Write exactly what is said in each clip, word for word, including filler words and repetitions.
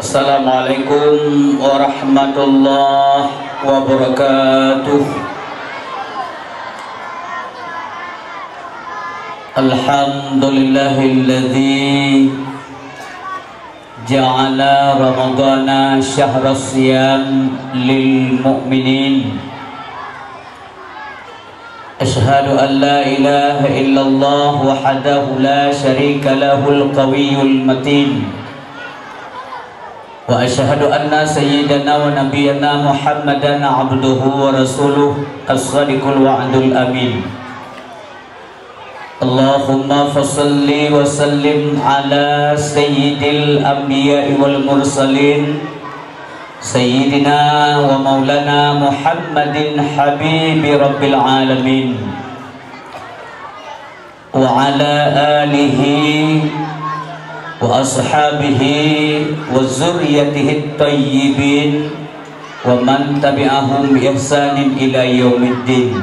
Assalamualaikum warahmatullahi wabarakatuh. Alhamdulillahilladzi ja'ala Ramadhana syahras siyam lil mu'minin. Asyhadu an la ilaha illallah wahdahu la syarika lahul qawiyyul matin. Wa asyhadu anna sayyidana wa nabiyyana Muhammadan abduhu wa rasuluh as-sadiqul wa'dul amin. Allahumma fasalli wa sallim ala sayyidil anbiya'i wal mursalin, sayyidina wa maulana Muhammadin habibi rabbil alamin, wa ala alihi wa ashabihi wa zurriyatihi thayyibin wa man tabi'ahum bi ihsanin ila yaumiddin.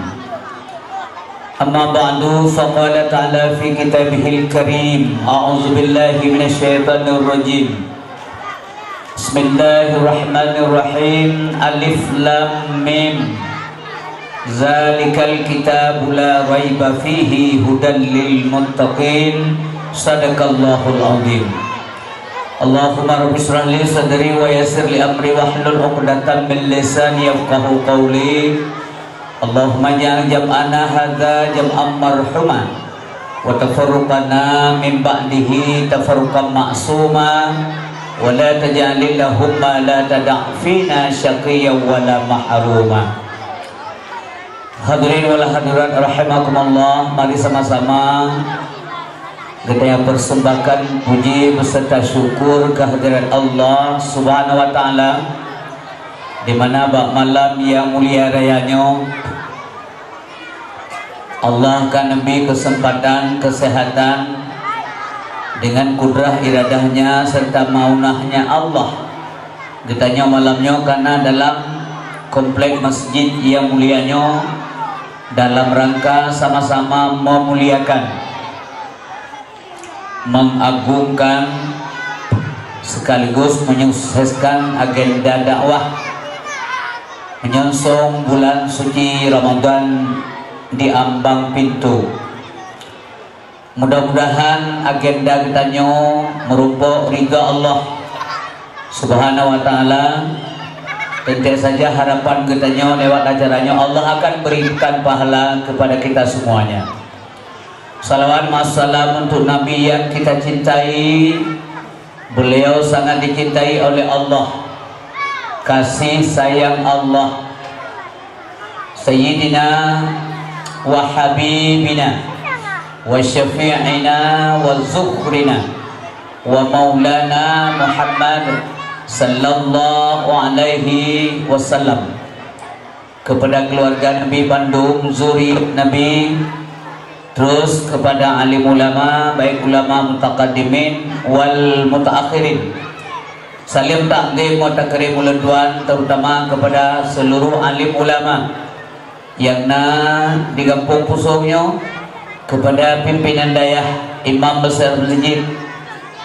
Amma ba'du, faqala ta'ala fi kitabihil karim, a'udzu billahi minasy syaithanir rajim. Bismillahirrahmanirrahim. Alif lam mim. Zalikal kitabu la raiba fihi hudan lil muttaqin. Sadaqallahul azim. Allahumma rabbi shrah li sadri wa yassir li amri wahlul 'uqdatam min lisani yafqahu qawli. Allahumma ja'al jam'ana hadza jam'an marhuma wa tafarruqana min ba'dihi tafarruqan ma'suma wa la taj'al Allahumma la tada' fina syaqiyyan wa la mahruma. Hadirin wal hadirat rahimakumullah, mari sama-sama geutanyoe persembahkan puji beserta syukur kehadirat Allah Subhanahu wa Ta'ala, di mana bak malam nyang mulia raya nyoe, Allah ka neubri keuseumpatan, keuseuhatan, deungon kudrah iradah-Nya serta maunah-Nya Allah. Geutanyoe malam nyoe kana dalam komplek masjid nyang mulia nyoe dalam rangka sama-sama meumuliakan, mengagungkan, sekaligus menyukseskan agenda dakwah menyongsong bulan suci Ramadan di ambang pintu. Mudah-mudahan agenda geutanyoe meurumpok ridha Allah Subhanahu wa Ta'ala. Teuntèe saja harapan geutanyoe lewat acara nyoe, Allah akan berikan pahala kepada kita semuanya. Salawat masalam untuk Nabi yang kita cintai. Beliau sangat dicintai oleh Allah. Kasih sayang Allah. Sayyidina wa habibina wa syafi'ina wa zukhrina wa maulana Muhammad sallallahu alaihi wasallam. Kepada keluarga Nabi bandum, zuriat Nabi, terus kepada alim ulama, baik ulama mutaqaddimin wal mutaakhirin. Saleuem takzim wa takrim ulôn tuan, terutama kepada seluruh alim ulama nyang na di Gampông Pusong nyoe, kepada pimpinan dayah, imam besar masjid,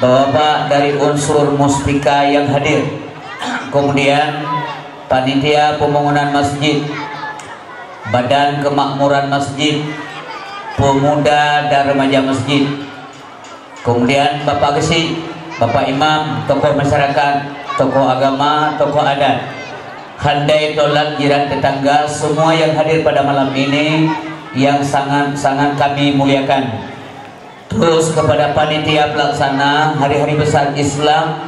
bapak-bapak dari unsur muspika yang hadir, kemudian panitia pembangunan masjid, badan kemakmuran masjid, pemuda dan remaja masjid, kemudian Bapak Geuchik, Bapak Imam, tokoh masyarakat, tokoh agama, tokoh adat, handai tolan jiran tetangga, semua yang hadir pada malam ini yang sangat-sangat kami muliakan. Terus kepada panitia pelaksana hari-hari besar Islam,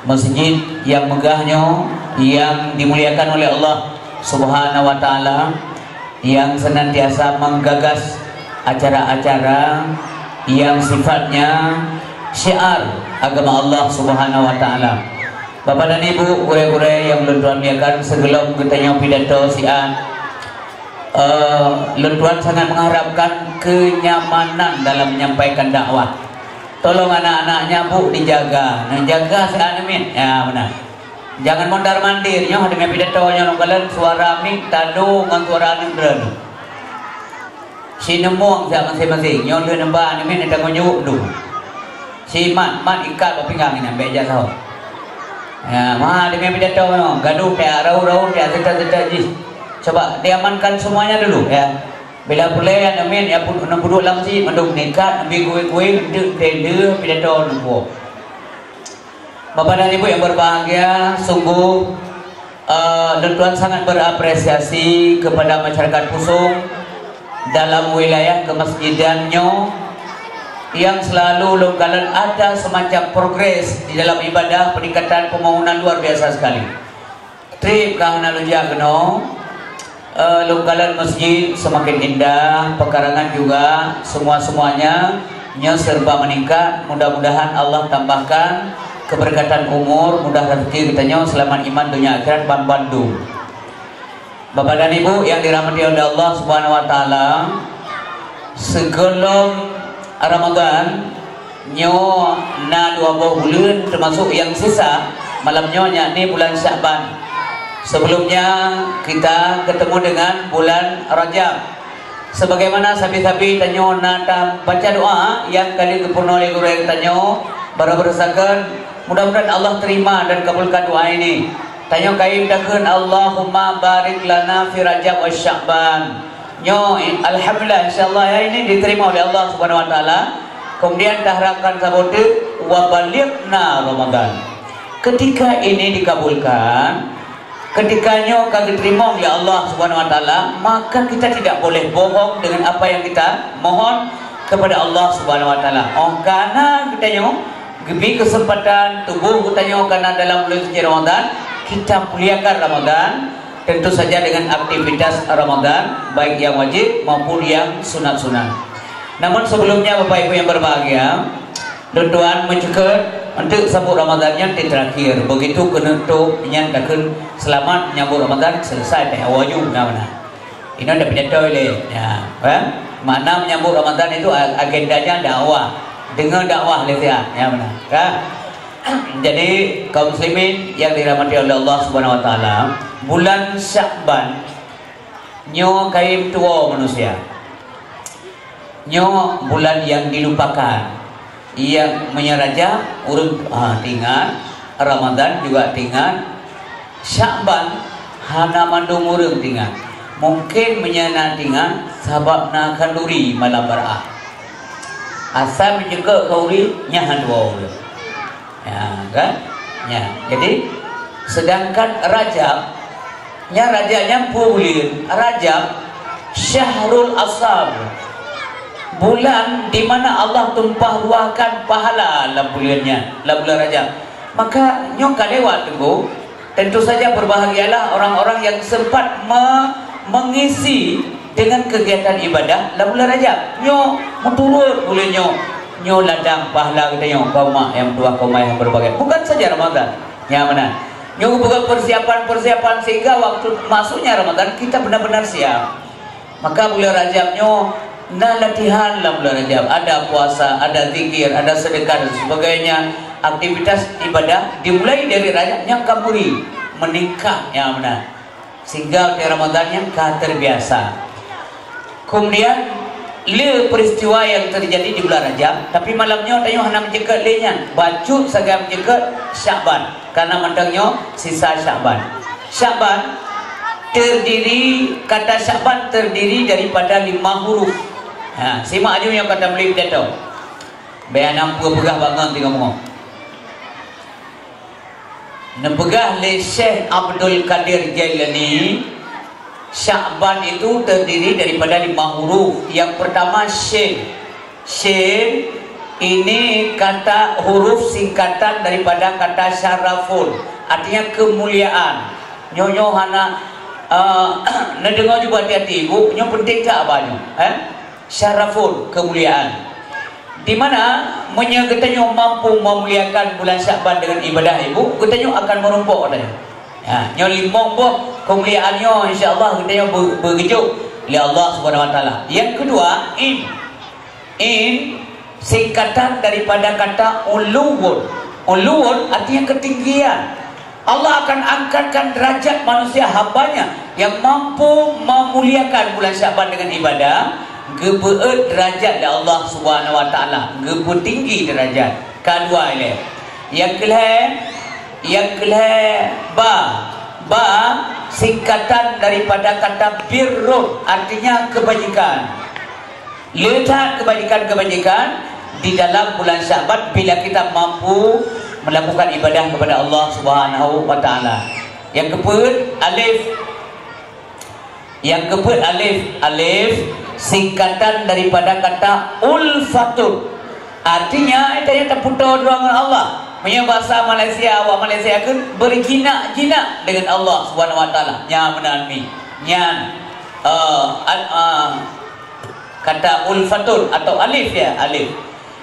masjid yang megah nyoe, yang dimuliakan oleh Allah Subhanahu wa Ta'ala, yang senantiasa menggagas acara-acara yang sifatnya syiar agama Allah Subhanahu wa Ta'ala. Bapak dan Ibu, gurée-gurée yang lôn tuan muliakan, sebelum geutanyoe pidato siat, eh, lôn tuan sangat mengharapkan kenyamanan dalam menyampaikan dakwah. Tolong anak-anak nyan, Bu, dijaga. Nah, jaga siat aneuk miet. Ya, benar. Jangan mondar-mandir nyoe, demi pidato nyoe lôn kalon suara mik tadu ngon suara aneuk droeneuh. Sineumueng siat maséng-maséng, nyoe lheueh neuba aneuk miet neutanggong jaweueb dum. Simat-mat ikat bak pinggang nyan, bék jak sahoe. Ya, ma, demi pidato nyoe, gaduh, ya, raut-raut, ya, serta-serta jih. Coba diamankan semuanya dulu, ya. Bila pulai, ya, amin, ya, pun, nak puduk lam masjid, mandum nekat, nabi kuih-kuih, untuk tender pidato nunggu. Bapak dan Ibu yang berbahagia, sungguh, eh, lôn tuan sangat berapresiasi kepada masyarakat Pusong dalam wilayah kemasjidan nyoe yang selalu lôn kalon ada semacam progres di dalam ibadah peningkatan pembangunan luar biasa sekali. Trip ka hana lôn jak keunoe, eh, lôn kalon masjid semakin indah, pekarangan juga, semua-semuanya nyoe serba meningkat. Mudah-mudahan Allah tambahkan keberkatan umur, mudah rezeki geutanyoe, selamat iman donya akhirat ban bandum. Bapak dan Ibu yang dirahmati oleh Allah Subhanahu wa Taala, sigohlom Ramadan nyoe na dua boh buleuen, termasuk yang sisa malam nyoe, yakni bulan Syakban. Sebelumnya kita ketemu dengan bulan Rajab. Sebagaimana sabe-sabe tanyoe na tabaca doa yang ka lheueh geupeurunoe lé gurée tanyoe, barô beureusakan, mudah-mudahan Allah terima dan kabulkan doa ini. Tanyoe kayém takheun, "Allahumma barik lana fi Rajab wa Sya'ban." Nyoe, alhamdulillah, insyaallah, ya, ini diterima oleh Allah Subhanahu wa Taala. Kemudian taharapkan saboh teuk, "Wa balighna Ramadan." Ketika ini dikabulkan, ketika nyoe ka geuteurimong lé Allah Subhanahu wa Taala, maka kita tidak boleh bohong dengan apa yang kita mohon kepada Allah Subhanahu wa Taala. Oh, karena kita nyoe geubri kesempatan tuboh geutanyoe kana dalam bulan suci Ramadan, kita muliakan Ramadan, tentu saja dengan aktivitas Ramadan, baik yang wajib maupun yang sunat-sunat. Namun sebelumnya, Bapak Ibu yang berbahagia, lôn tuan meucukot untuk sabuk Ramadan nyan di terakhir. Begitu keuneuk top nyan takheun selamat menyambut Ramadan, selesai teh awak nyoe, nah, nah. Inoe dak pidato lé. Ya, kan? Makna menyambut Ramadan itu a-, agendanya dakwah. Dengar dakwah lé siat. Ya, benar. Kan? Jadi, kaum muslimin yang dirahmati oleh Allah Subhanahu wa Taala, bulan Syakban nyoe kayém tuwoe manusia. Nyoe bulan yang dilupakan. Yang meunyoe Rajab, ureuëng, ah, teuingat, Ramadan juga teuingat, Syakban hana mandum ureuëng teuingat. Mungkin meunyoe na teuingat, sabab na khanduri malam Baraah. Asai meujeukeuk khanduri, nyan hana dua ureuëng. Ya, kan? Ya, jadi, sedangkan Rajab, nyan Rajab nyan peue buleuen? Rajab, syahrul asab. Bulan di mana Allah tumpah ruahkan pahala lam buleuen nyan, lam bulan Rajab. Maka, nyoe ka lewat, Teungku. Tentu saja berbahagialah orang-orang yang sempat me-, mengisi dengan kegiatan ibadah lam bulan Rajab. Nyoe meuturot buleuen nyoe. Nyoe ladang pahala geutanyoe, kaum mak nyang meutuah, kaum ayah nyang berbahagia. Bukan saja Ramadan. Nyang meunan. Nyoe bukan persiapan-persiapan sehingga waktu masuknya Ramadan kita benar-benar siap. Maka bulan Rajab nyoe na latihan lam bulan Rajab. Ada puasa, ada zikir, ada sedekah dan sebagainya. Aktivitas ibadah dimulai dari Rajab nyang ka muri, meningkat nyang meunan. Sehingga di Ramadan nyang ka terbiasa. Kemudian, le peristiwa yang terjadi di bulan Rajab, tapi malam nyoe tanyoe hana meujeukeut lé nyan. Bacut sagai meujeukeut Syakban. Karena mantong nyoe sisa Syakban. Syakban terdiri, kata Syakban terdiri daripada lima huruf. Ha, simak aju nyang ka tameuleueh pidato. Bèk hana peugah-peugah bangon tinggai meu'oh. Neupeugah lé Syekh Abdul Qadir Jailani, Syakban itu terdiri daripada lima huruf. Yang pertama, syin. Syin ini kata huruf singkatan daripada kata syarafun, artinya kemuliaan. Nyoe-nyoe hana, eh, neudeungoe cuba hati-hati, Ibu. Nyoe penting that haba nyoe, eh? Syarafun, kemuliaan. Di mana, meunyoe geutanyoe mampu memuliakan bulan Syakban dengan ibadah, Ibu, geutanyoe akan meurumpok tanyoe. Ya, nyoe limong boh keumuliaan nyoe, insya Allah, geutanyoe beu-, beugeujok lé Allah Subhanahu wa Taala. Yang kedua, in. In, singkatan daripada kata uluwun. Uluwun artinya ketinggian. Allah akan angkatkan derajat manusia hamba-Nya yang mampu memuliakan bulan Syakban dengan ibadah, geubeuet derajat lé Allah Subhanahu wa Taala, geupeutinggi derajat. Ka dua ilée. Nyang keulhée, Nyang keulhèe ba. Ba singkatan daripada kata birrun, artinya kebajikan. Le that kebajikan-kebajikan di dalam bulan Sya'ban bila kita mampu melakukan ibadah kepada Allah Subhanahu wa Taala. Nyang keupeuet, alif. Nyang keupeuet, alif. Alif singkatan daripada kata ulfatun. Artinya, tanyoe tapeutoe droe ngon Allah. Meunyoe bahasa Malaysia, awak Malaysia kheun berjinak-jinak dengan Allah Subhanahu wa Taala. Nyan meunan mi. Nyan, eh, al-, eh, kata ulfatun atau alif, ya, alif.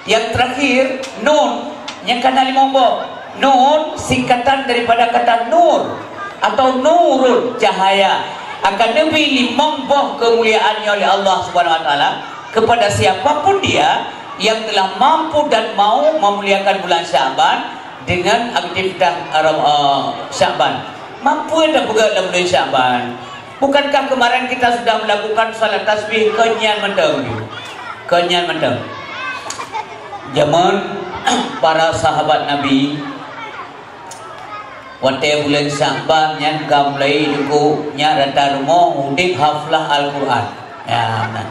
Yang terakhir, nun, nyang kana limong boh. Nun singkatan daripada kata nur atau nurun, cahaya. Akan neubri limong boh keumuliaan nyoe lé Allah Subhanahu wa Taala kepada siapapun dia yang telah mampu dan mau memuliakan bulan Sya'ban dengan aktivitas, eh, Sya'ban. Mampu dah peugah dalam bulan Sya'ban. Bukankah kemarin kita sudah melakukan salat tasbih? Keunyan mantong. Keunyan mantong. Jameun para sahabat Nabi, watèe buleuen Sya'ban nyan ka mulai deungon nyan rata rumoh udép haflah Al-Quran. Ya, nah.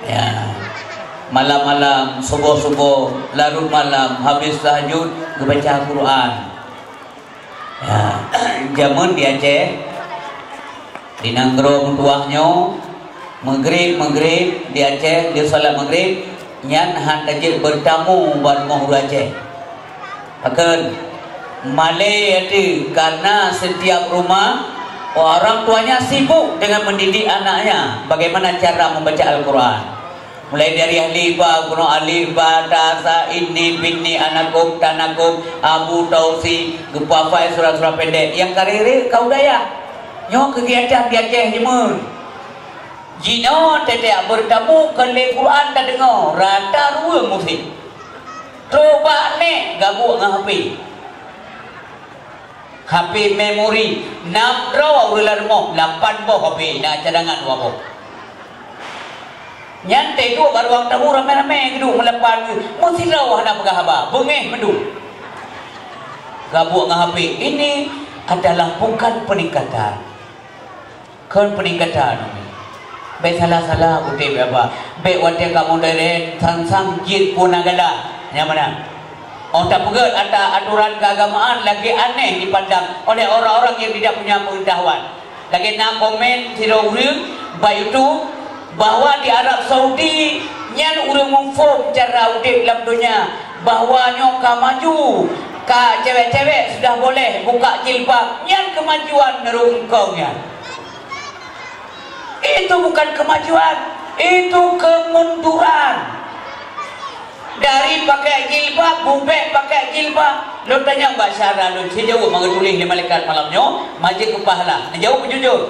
Ya. Malam-malam, suboh-suboh, larut malam, habis tahajud, geubaca Quran. Ya, jameun di Aceh, di nanggroe meutuwah nyoe, Maghrib, Maghrib di Aceh, di salat Maghrib, nyan han tajeuet beutamu bak rumoh ureueng Aceh. Pakon? Malèe ateueh, karena setiap rumah orang tuanya sibuk dengan mendidik anaknya bagaimana cara membaca Al-Quran. Mulai dari alif ba, geunoe alif ba, ta, sa, ini, bini, anakum, tanakum, abu, tausi, geupafai surah-surah pendek nyang karere kau daya. Nyoe kegiatan di Aceh Timur. Jinoe teutap beurtamu keu lé Quran tadeungoe rata ruweueng musim. Trok bak nèk gabuek ngon H P. H P memori, nam droe ureueng lam rumoh, lapan boh H P, na cadangan dua boh. Nyan teuduek bak ruang tamu ramé-ramé geuduek meulapan, meusidroe hana peugah haba, beungéh meudum. Gabuek ngon H P, ini adalah bukan peningkatan. Kon peuningkatan. Bèk salah-salah udép, Bapak. Bèk watèe ka modern, sang-sang jeuet pun na gala. Nyang mana? Oh, tapeugèt ata aturan keagamaan lagèe aneh dipandang oleh orang-orang yang tidak punya pengetahuan. Lagèe na komen sidroe ureueng bak YouTube bahwa di Arab Saudi nyan ureueng muphom cara udép lam donya, bahwa nyoe ka maju, ka cewek-cewek sudah boleh buka jilbab. Nyan kemajuan meureueng kong nyan. Itu bukan kemajuan, itu kemunduran. Dari pakai jilbab, bubek pakai jilbab. Lôn tanyong bak syara lôn, sijaweueb nyang geutuléh lé malaikat malam nyoe, majeuk keu pahala. Neujaweueb jujur.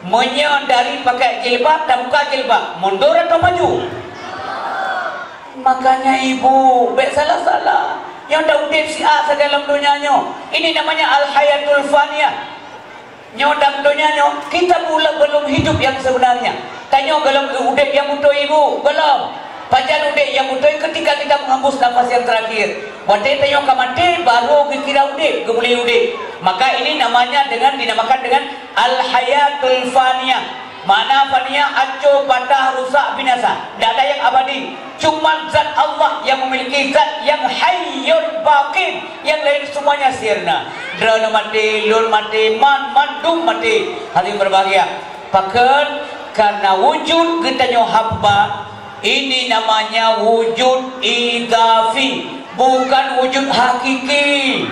Meunyoe dari pakai jilbab, tabuka jilbab, mundur atau maju? Makanya ibu, bèk salah-salah. Nyoe ta udép siat sagai lam donya nyoe. Ini namanya al-hayatul faniyah. Nyoe lam donya nyoe, kita pula belum hidup yang sebenarnya. Tanyoe gohlom udép nyang beutôi, Ibu? Gohlom. Pajan udép nyang beutôi? Ketika kita menghembus nafas yang terakhir. Watèe tanyoe ka maté, baru geukira udép, geubri udép. Maka ini namanya dengan, dinamakan dengan al-hayatul faniyah. Makna faniyah, hancur, patah, rusak, binasa. Tidak ada yang abadi. Cuma zat Allah yang memiliki zat yang hayyun baqin, yang lain semuanya sirna. Droeneuh maté, lôn maté, man, mandum maté. Hadirin berbahagia. Pakon? Karena wujud geutanyoe haba, ini namanya wujud idhafi, bukan wujud hakiki.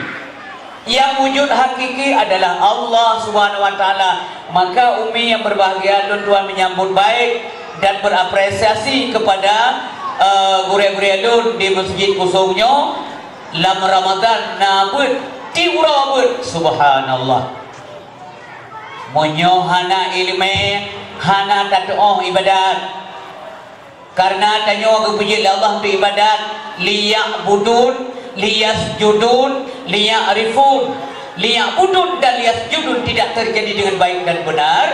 Yang wujud hakiki adalah Allah Subhanahu wa Taala. Maka umi yang berbahagia, lôn tuan menyambut baik dan berapresiasi kepada, eh, gurèe-gurèe lôn di Masjid Kusong nyoe. Lam Ramadan na beuet, tiep uroe beuet. Subhanallah. Meunyoe hana ileumèe, hana tatuoh ibadat. Karena tanyoe geupeujiet lé Allah untuk ibadat, liya'budun, liyasjudun, liya'rifun. Liya'budun dan liyasjudun tidak terjadi dengan baik dan benar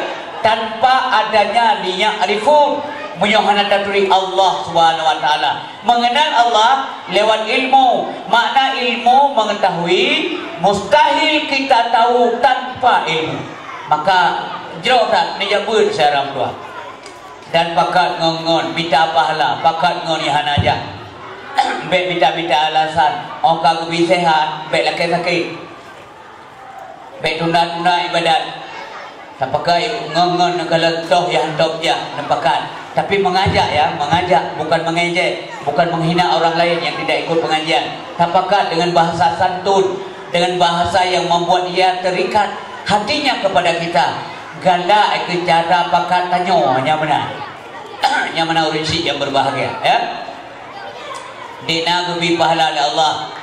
tanpa adanya liya'rifun. Meunyoe hana taturi Allah Subhanahu wa Taala, mengenal Allah lewat ilmu. Makna ilmu mengetahui, mustahil kita tahu tanpa ilmu. Maka jroh that neujak beuet syedara meutuah. Dan pakat ngon-ngon mita pahala, pakat ngon nyang hana jak. Bèk mita-mita alasan, oh ka geubi sehat, bèk lakèe sakét. Bèk tunda-tunda ibadat. Tapakat ngon-ngon neukalon toh nyang hantom jak, neupakat. Tapi mengajak ya, mengajak, bukan mengejek, bukan menghina orang lain yang tidak ikut pengajian. Tapakat dengan bahasa santun, dengan bahasa yang membuat ia terikat hatinya kepada kita. Galak keu cara pakat tanyoe nyang meunan. Nyang meunan ureueng syiek yang berbahagia, ya. Dèk na geubi pahala lé Allah.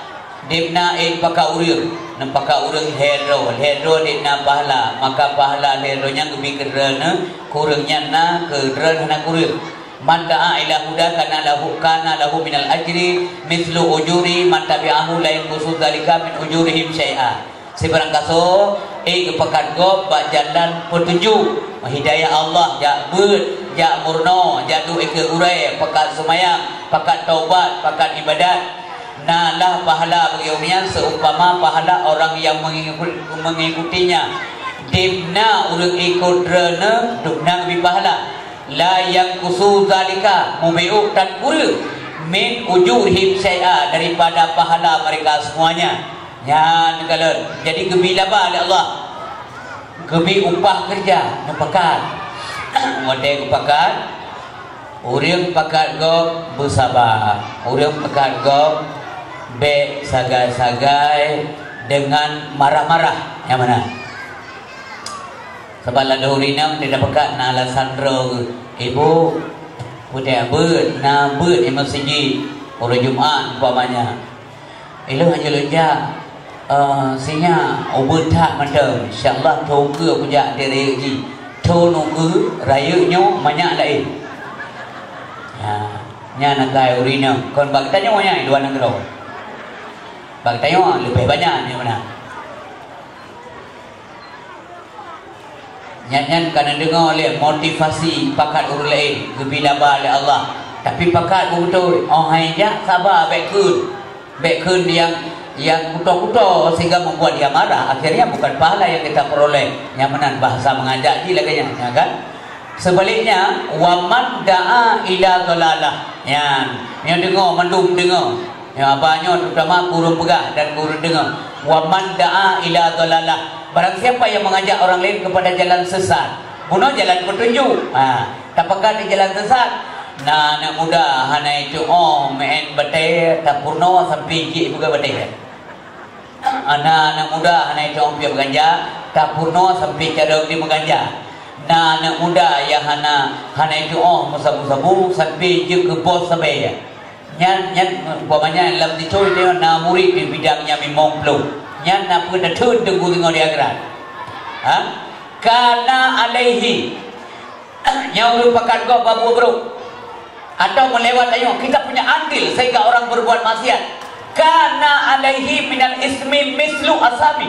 Dèk na ék pakat ureueng, neupakat ureueng lhèe droe, lhèe droe dèk na pahala, maka pahala lhèe droe nyan geubi keu droeneuh, keu ureueng nyan na, keu droeneuh hana keu ureueng. Man da'a ila huda kana lahu, kana lahu minal ajri mislu ujuri man tabi'ahu la yanqusu dzalika min ujurihim syai'a. Sibarang gasoe, ék geupakat gob bak jalan peutunjuk, hidayah Allah, jak beuet, jak meurunoe, jak duek keu gurèe, pakat seumayang, pakat taubat, pakat ibadat. Na lah pahala bagi ureueng nyan seumpama pahala orang yang mengikut-, mengikutinya. Dèk na ureueng ikut droeneuh, dum na geubi pahala. La yanqusu dzalika, mubiôk tan kureueng, min ujurihim syai'a, daripada pahala mereka semuanya. Nyan kalon, jadi geubi laba lé Allah. Geubi upah keureuja, neupakat. Watèe geupakat, ureueng pakat gob beusaba, ureueng pakat gob bèk sagai-sagai deungon marah-marah, nyang meunan. Sabab ladôm ureueng inong teuka pakat na alasan droe geuh, "Ibu, peue teuka beuet, na beuet di meuseujid uroe Jumat umpamanya." Ilôn hana lôn jak, eh, sinyak ubeuet that mantong. Insya Allah thôn keue kujak di rayeuk jih. Thôn ukeue rayeuk nyoe manyak laén. Ha, nyan akai ureueng inong. Kon bak geutanyoe nyan di luwa nanggroe. Bak geutanyoe leubeh banyak nyoe meunan. Nyan-nyan ka neudeungoe lé motivasi pakat ureueng laén geubi laba lé Allah. Tapi pakat beutôi, oh hai jak saba bèk kheun. Bèk kheun nyang, nyang kuto-kuto sehingga membuat dia marah. Akhirnya bukan pahala yang kita peroleh. Nyang meunan bahasa mengajak jih lagèe nyan, ya kan? Sebaliknya, wa man da'a ila dhalalah. Nyan, nyang deungoe mandum deungoe. Ya, haba nyoe terutama keu ureueng peugah dan keu ureueng deungoe. Wa man da'a ila dhalalah. Barang siapa yang mengajak orang lain kepada jalan sesat, bunoe jalan petunjuk. Ha, tapakat di jalan sesat. Na aneuk muda hana itu'oh meu'en batèe, tapeurunoe sampoe jeuet peugah batèe. Na aneuk muda hana itu'oh piep ganja, tapeurunoe sampoe carông di meuganja. Na aneuk muda nyang hana, hana itu'oh meusabu-sabu sampoe jeuet keu bos sabe. Nyan, nyan, umpamanya lam sicoe nyoe na murit di bidang nyang limong ploh. Nyan na peue na theun teungku singoh di akhirat. Ha? Kana alaihi. Nyan ureueng pakat gob babu brok. Atau melewat tanyoe, kita punya andil sehingga orang berbuat maksiat. Kana alaihi minal ismi mislu asami.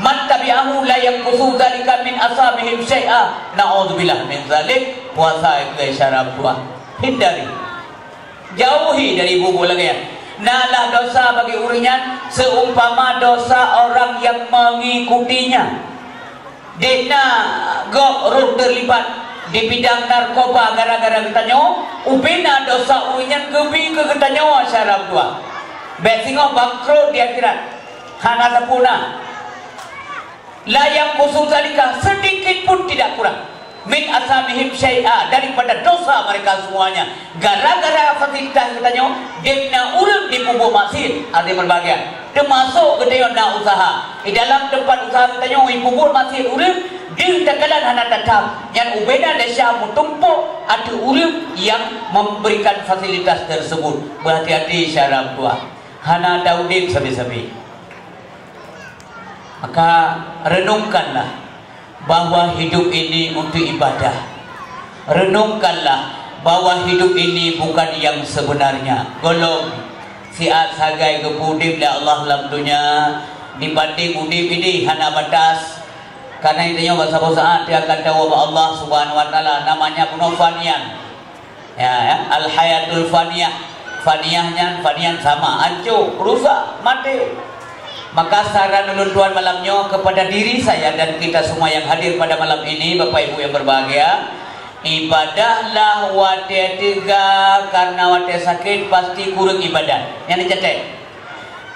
Man tabi'ahu la yanqusu dzalika min asamihim syai'a. Na'udzubillah min dzalik. Puasa itu isyarat Tuhan. Hindari. Jauhi dari bubu lagèe nyan. Na lah dosa bagi ureueng nyan seumpama dosa orang yang mengikutinya. Dèk na gob rôh teulibat di bidang narkoba gara-gara geutanyoe, ubé na dosa ureueng nyan geubi keu geutanyoe syedara meutuah. Bèk singoh bangkrot di akhirat. Hana sapeue na. La yanqusu dzalika, sedikit pun tidak kurang. Min asamihim syai'a, daripada dosa mereka semuanya. Gara-gara fasilitas geutanyoe, dèk na ureueng dipeubuet maksiet, hadirin berbahagia. Teumasok geutanyoe na usaha. Di dalam teumpat usaha geutanyoe, dipeubuet maksiet ureueng, deuh takalon hana tatham. Nyan ubé na desya meutumpôk ateueh ureueng nyang memberikan fasilitas tersebut. Berhati-hati syedara meutuah. Hana taudép sabe-sabe. Maka, renungkanlah bahwa hidup ini untuk ibadah. Renungkanlah bahwa hidup ini bukan yang sebenarnya. Gohlom siat sagai geupeuudép lé Allah lam donya dibandéng udép idéh hana batas. Karena itu nyoe saboh saat dia akan tawoe bak Allah Subhanahu wa Taala, namanya bunoe fanian. Ya, ya. Al-hayatul faniyah. Faniyah nyan, faniyan sama, ancô, rusak, maté. Maka saran ulôn tuan malam nyoe kepada diri saya dan kita semua yang hadir pada malam ini, Bapak Ibu yang berbahagia, ibadahlah watée teuga, karena watée sakét pasti kureueng ibadat. Nyan catat.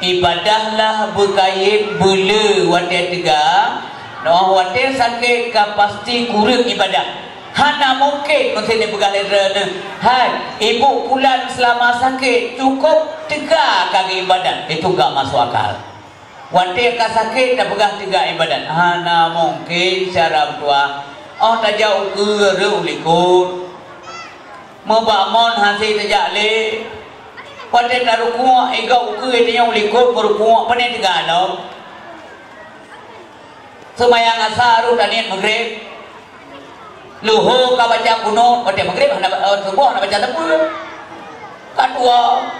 Ibadahlah beukayém beuleu watée teuga, noh watée sakét ka pasti kureueng ibadah. Hana mungken meuseuti peugah lé droeneuh, "Hai, ibu pulan seulama sakét cukôp teuga ka geuibadat." Itu enggak masuk akal. Watée ka sakét tapeugah teuga ibadat. Hana mungken syara meutuah. Oh tajak ukeue reuh u likot. Meubak mon hase tajak lé. Watée tarukuk, igoe ukeue tanyoe u likot meurukuk, pane teuga lom. Seumayang asa rôh taniet Maghrib. Luhô ka baca kunut, watée Maghrib hana ba-, eh, suboh hana baca sapeue. Ka tuwoe.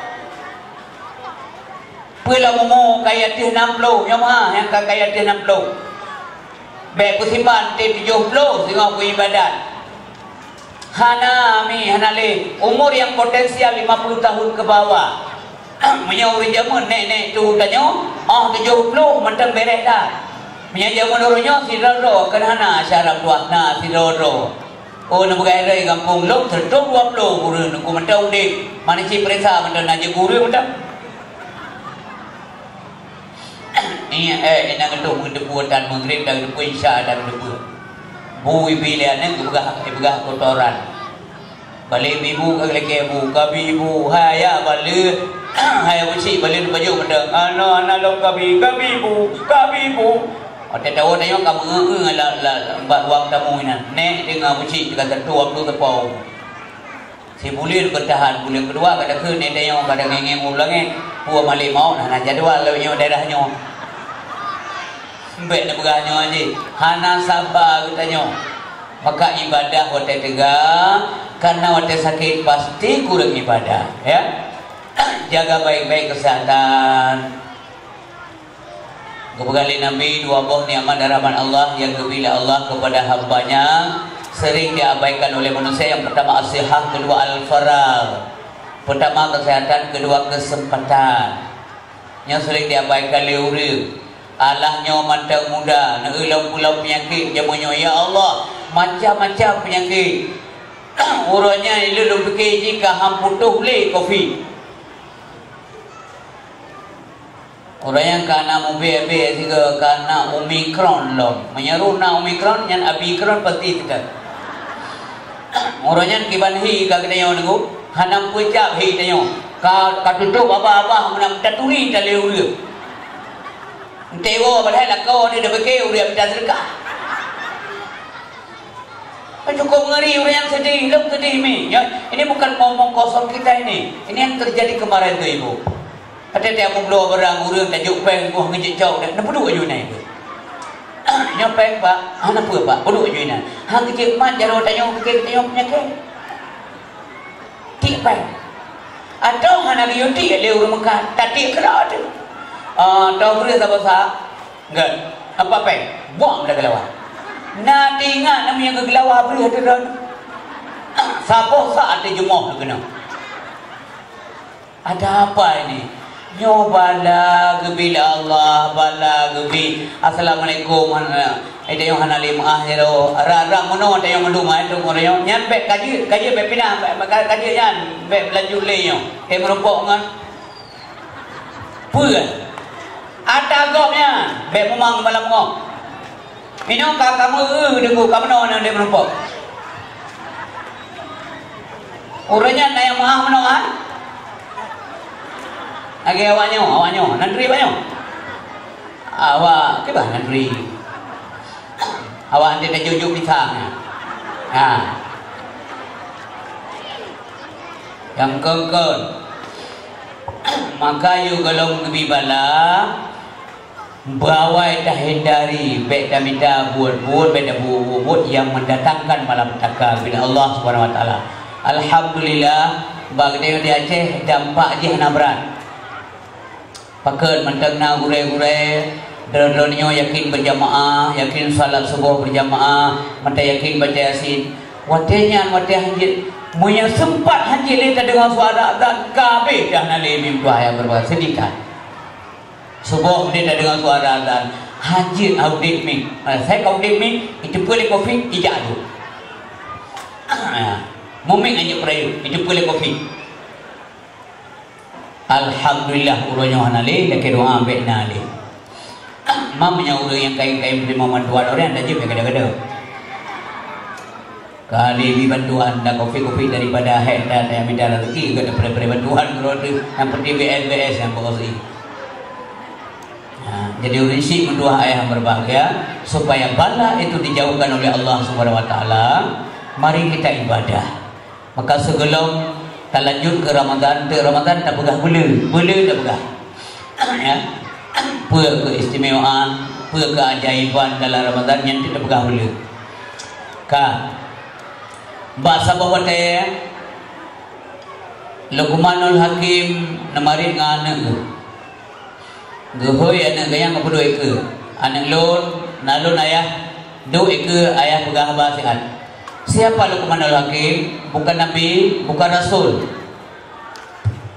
Peue lom umu kayée ateueh nam ploh, nyoe meu'ah nyang ka kayée ateueh nam ploh. Bék peusipan, teuh tujoh ploh singoh beuibadat. Hana mi, hana lé. Umur nyang potensial lima puluh tahun ke bawah. Meunyoe ureuëng jameun nék-nék tu tanyoe, oh tujoh ploh mantong bèrèh that. Meunyoe jameun uroe nyoe sidroe-droe, kan hana syarat buat na sidroe-droe. Oh, neupeugah lé gampông lôn, seureutôh dua ploh ureuëng nunggu mantong udeb. Mana cit peuriksa mantong na jeuet ureuëng mantong. Ingat, eh, inong geutôh meuteupeu tan Maghrib dan geuteupeue Isya dan geuteupeue. Bu ibi lé aneuk geupeugah, geupeugah kotoran. Balek ibu ka geulakée bu, ka bi bu. Hai ya balek, hai bucik balek baju mantong. Ana, ana lom ka bi, ka bi bu, ka bi bu. Watée tawoe tanyoe ka meungeue-ngeue lam, lam, lam bak ruang tamu inan. Nék deungoe bucik teuka teutu waktu teupeu. Sibuleuen beutahan, buleuen keudua ka takheun, eh, tanyoe ka tangéng-ngéng u langét, peue malée mawöt hana jadwal lagée nyoe daerah nyoe. Bék neupeugah nyoe jih, hana saba geutanyoe. Maka ibadah watée teuga, karena watée sakét pasti kureueng ibadah, ya. Jaga baik-baik kesehatan. Geupeugah lé Nabi, dua boh nikmat dan rahmat Allah nyang geubri lé Allah kepada hamba-Nya sering diabaikan oleh manusia. Yang pertama as-sihah, kedua al-faragh. Pertama kesehatan, kedua kesempatan. Nyoe sering diabaikan lé ureuëng. Alah nyoe mantong muda, neueu lom pulang penyakit jameun nyoe. Ya Allah, macam-macam penyakit. Uroe nyan lôn pike jih ka han putôh lé covid. Uroe nyan ka na mubée-bée sigoe, ka na Omicron lom. Meunyoe na Omicron, nyan Abicron pasti teuka. Uroe nyan kiban hi ka geutanyoe nunggu, hana meupeujab hi tanyoe. Ka, ka tutôp babah-babah meunan taturi talé ureuëng. Enteuk woe padahai lakoe ni dah beuke ureuëng minta seudeukah. Cukup ngeri ureuëng nyang sedih, lom sedih mi. Ya, ini bukan ngomong kosong kita ini. Ini yang terjadi kemarin tu, Ibu. Ada dia meubloe barang ureuëng tajok péng, wah, ngejek cok dah. Neupeuduk aju nai tu. Nyoe péng, Pak. Ah, kenapa, Pak? Peuduk aju nai. Ha, ngejek mat jaroe tanyoe, ngejek tanyoe penyakit. Tiek péng. Atau hana geuyue tiek lé ureuëng meukat, tatiek keudroe teuh. Ah, toh breueh saboh sa. Enggak. Apa péng? Buang dah geulawa. Na teuingat nama nyang geulawa breueh teuh droe. Saboh sa teuh jumoh teuh keunoe. Ada apa ini? Nyoe bala geubri lé Allah, bala geubri. Assalamualaikum, hana, eh, tanyoe hana lé meu'ah jaroe. Rang-rang meunoe tanyoe meudumai tu meunyoe. Nyan bék ka jeuet, ka jeuet bék pinah, bék, bék ka jeuet nyan, bék beulanjut lé nyoe. Eh, meurumpok ngon peue? Ata gob nyan, bék mumang malam nyoe. Minoe ka kamoe eu deungoe ka meunoe nyan lé meurumpok. Ureuëng nyan na nyang meu'ah meunoe, ha? Lagée awak nyoe, awak nyoe, nantri awak nyoe. Awak, kiban nantri. Awak nanti tajok-jok pisang. Ha. Nyang kon-kon. Maka yue gohlom geubri bala, Beuawai tahindari, bék tamita buet-buet, bék tabuet buet-buet nyang mendatangkan malapetaka ubak Allah Subhanahu Wa Taala. Alhamdulillah, bak geutanyoe di Aceh, dampak jih hana brat. Pakon mantong na gurée-gurée, droe-droe nyoe yakin berjamaah, yakin salat suboh berjamaah, mantong yakin baca Yasin. Watée nyan, watée hanjeuet, Meunyoe seumpat hanjeuet lé tadeungoe suara azan, ka abéh dah na lé mimpi ayah beureuba seudikah. Suboh udeb tadeungoe suara azan, hanjeuet udeb miet. Asai ka udeb miet, iteupeue lé kofi, ijak aju. Mumiet hanjeuet peurayeuk, iteupeue lé kofi. Alhamdulillah, uroe nyoe hana lé, lakée doa bék na lé. Mam nyang ureuëng nyang kayém-kayém teurimong bantuan, ureuëng nyang tajeuet nyang gada-gada. Ka lé bi bantuan, dan kopi-kopi daripada hek dan yang minta rezeki, gada pada-pada bantuan keudroe teuh. Yang penting B S, B S nyang beuosi. Ha, jadi ureuëng syiek meutuah ayah yang berbahagia, supaya bala itu dijauhkan oleh Allah Subhanahu Wa Taala, mari kita ibadah. Maka sigohlom talanjut keu Ramadan, teuk Ramadan tapeugah beuleu, beuleu tapeugah. Ya. Peue keistimewaan, peue keajaiban dalam Ramadan nyan teuk tapeugah beuleu. Ka. Bak saboh watée, Luqmanul Hakim neumarit ngon aneuëk geuh. Geuhôi aneuëk geuh nyan geupeuduek keu, "Aneuëk lôn, na lôn ayah, duek keu ayah peugah haba siat." Siapa Luqmanul Hakim? Bukan nabi, bukan rasul,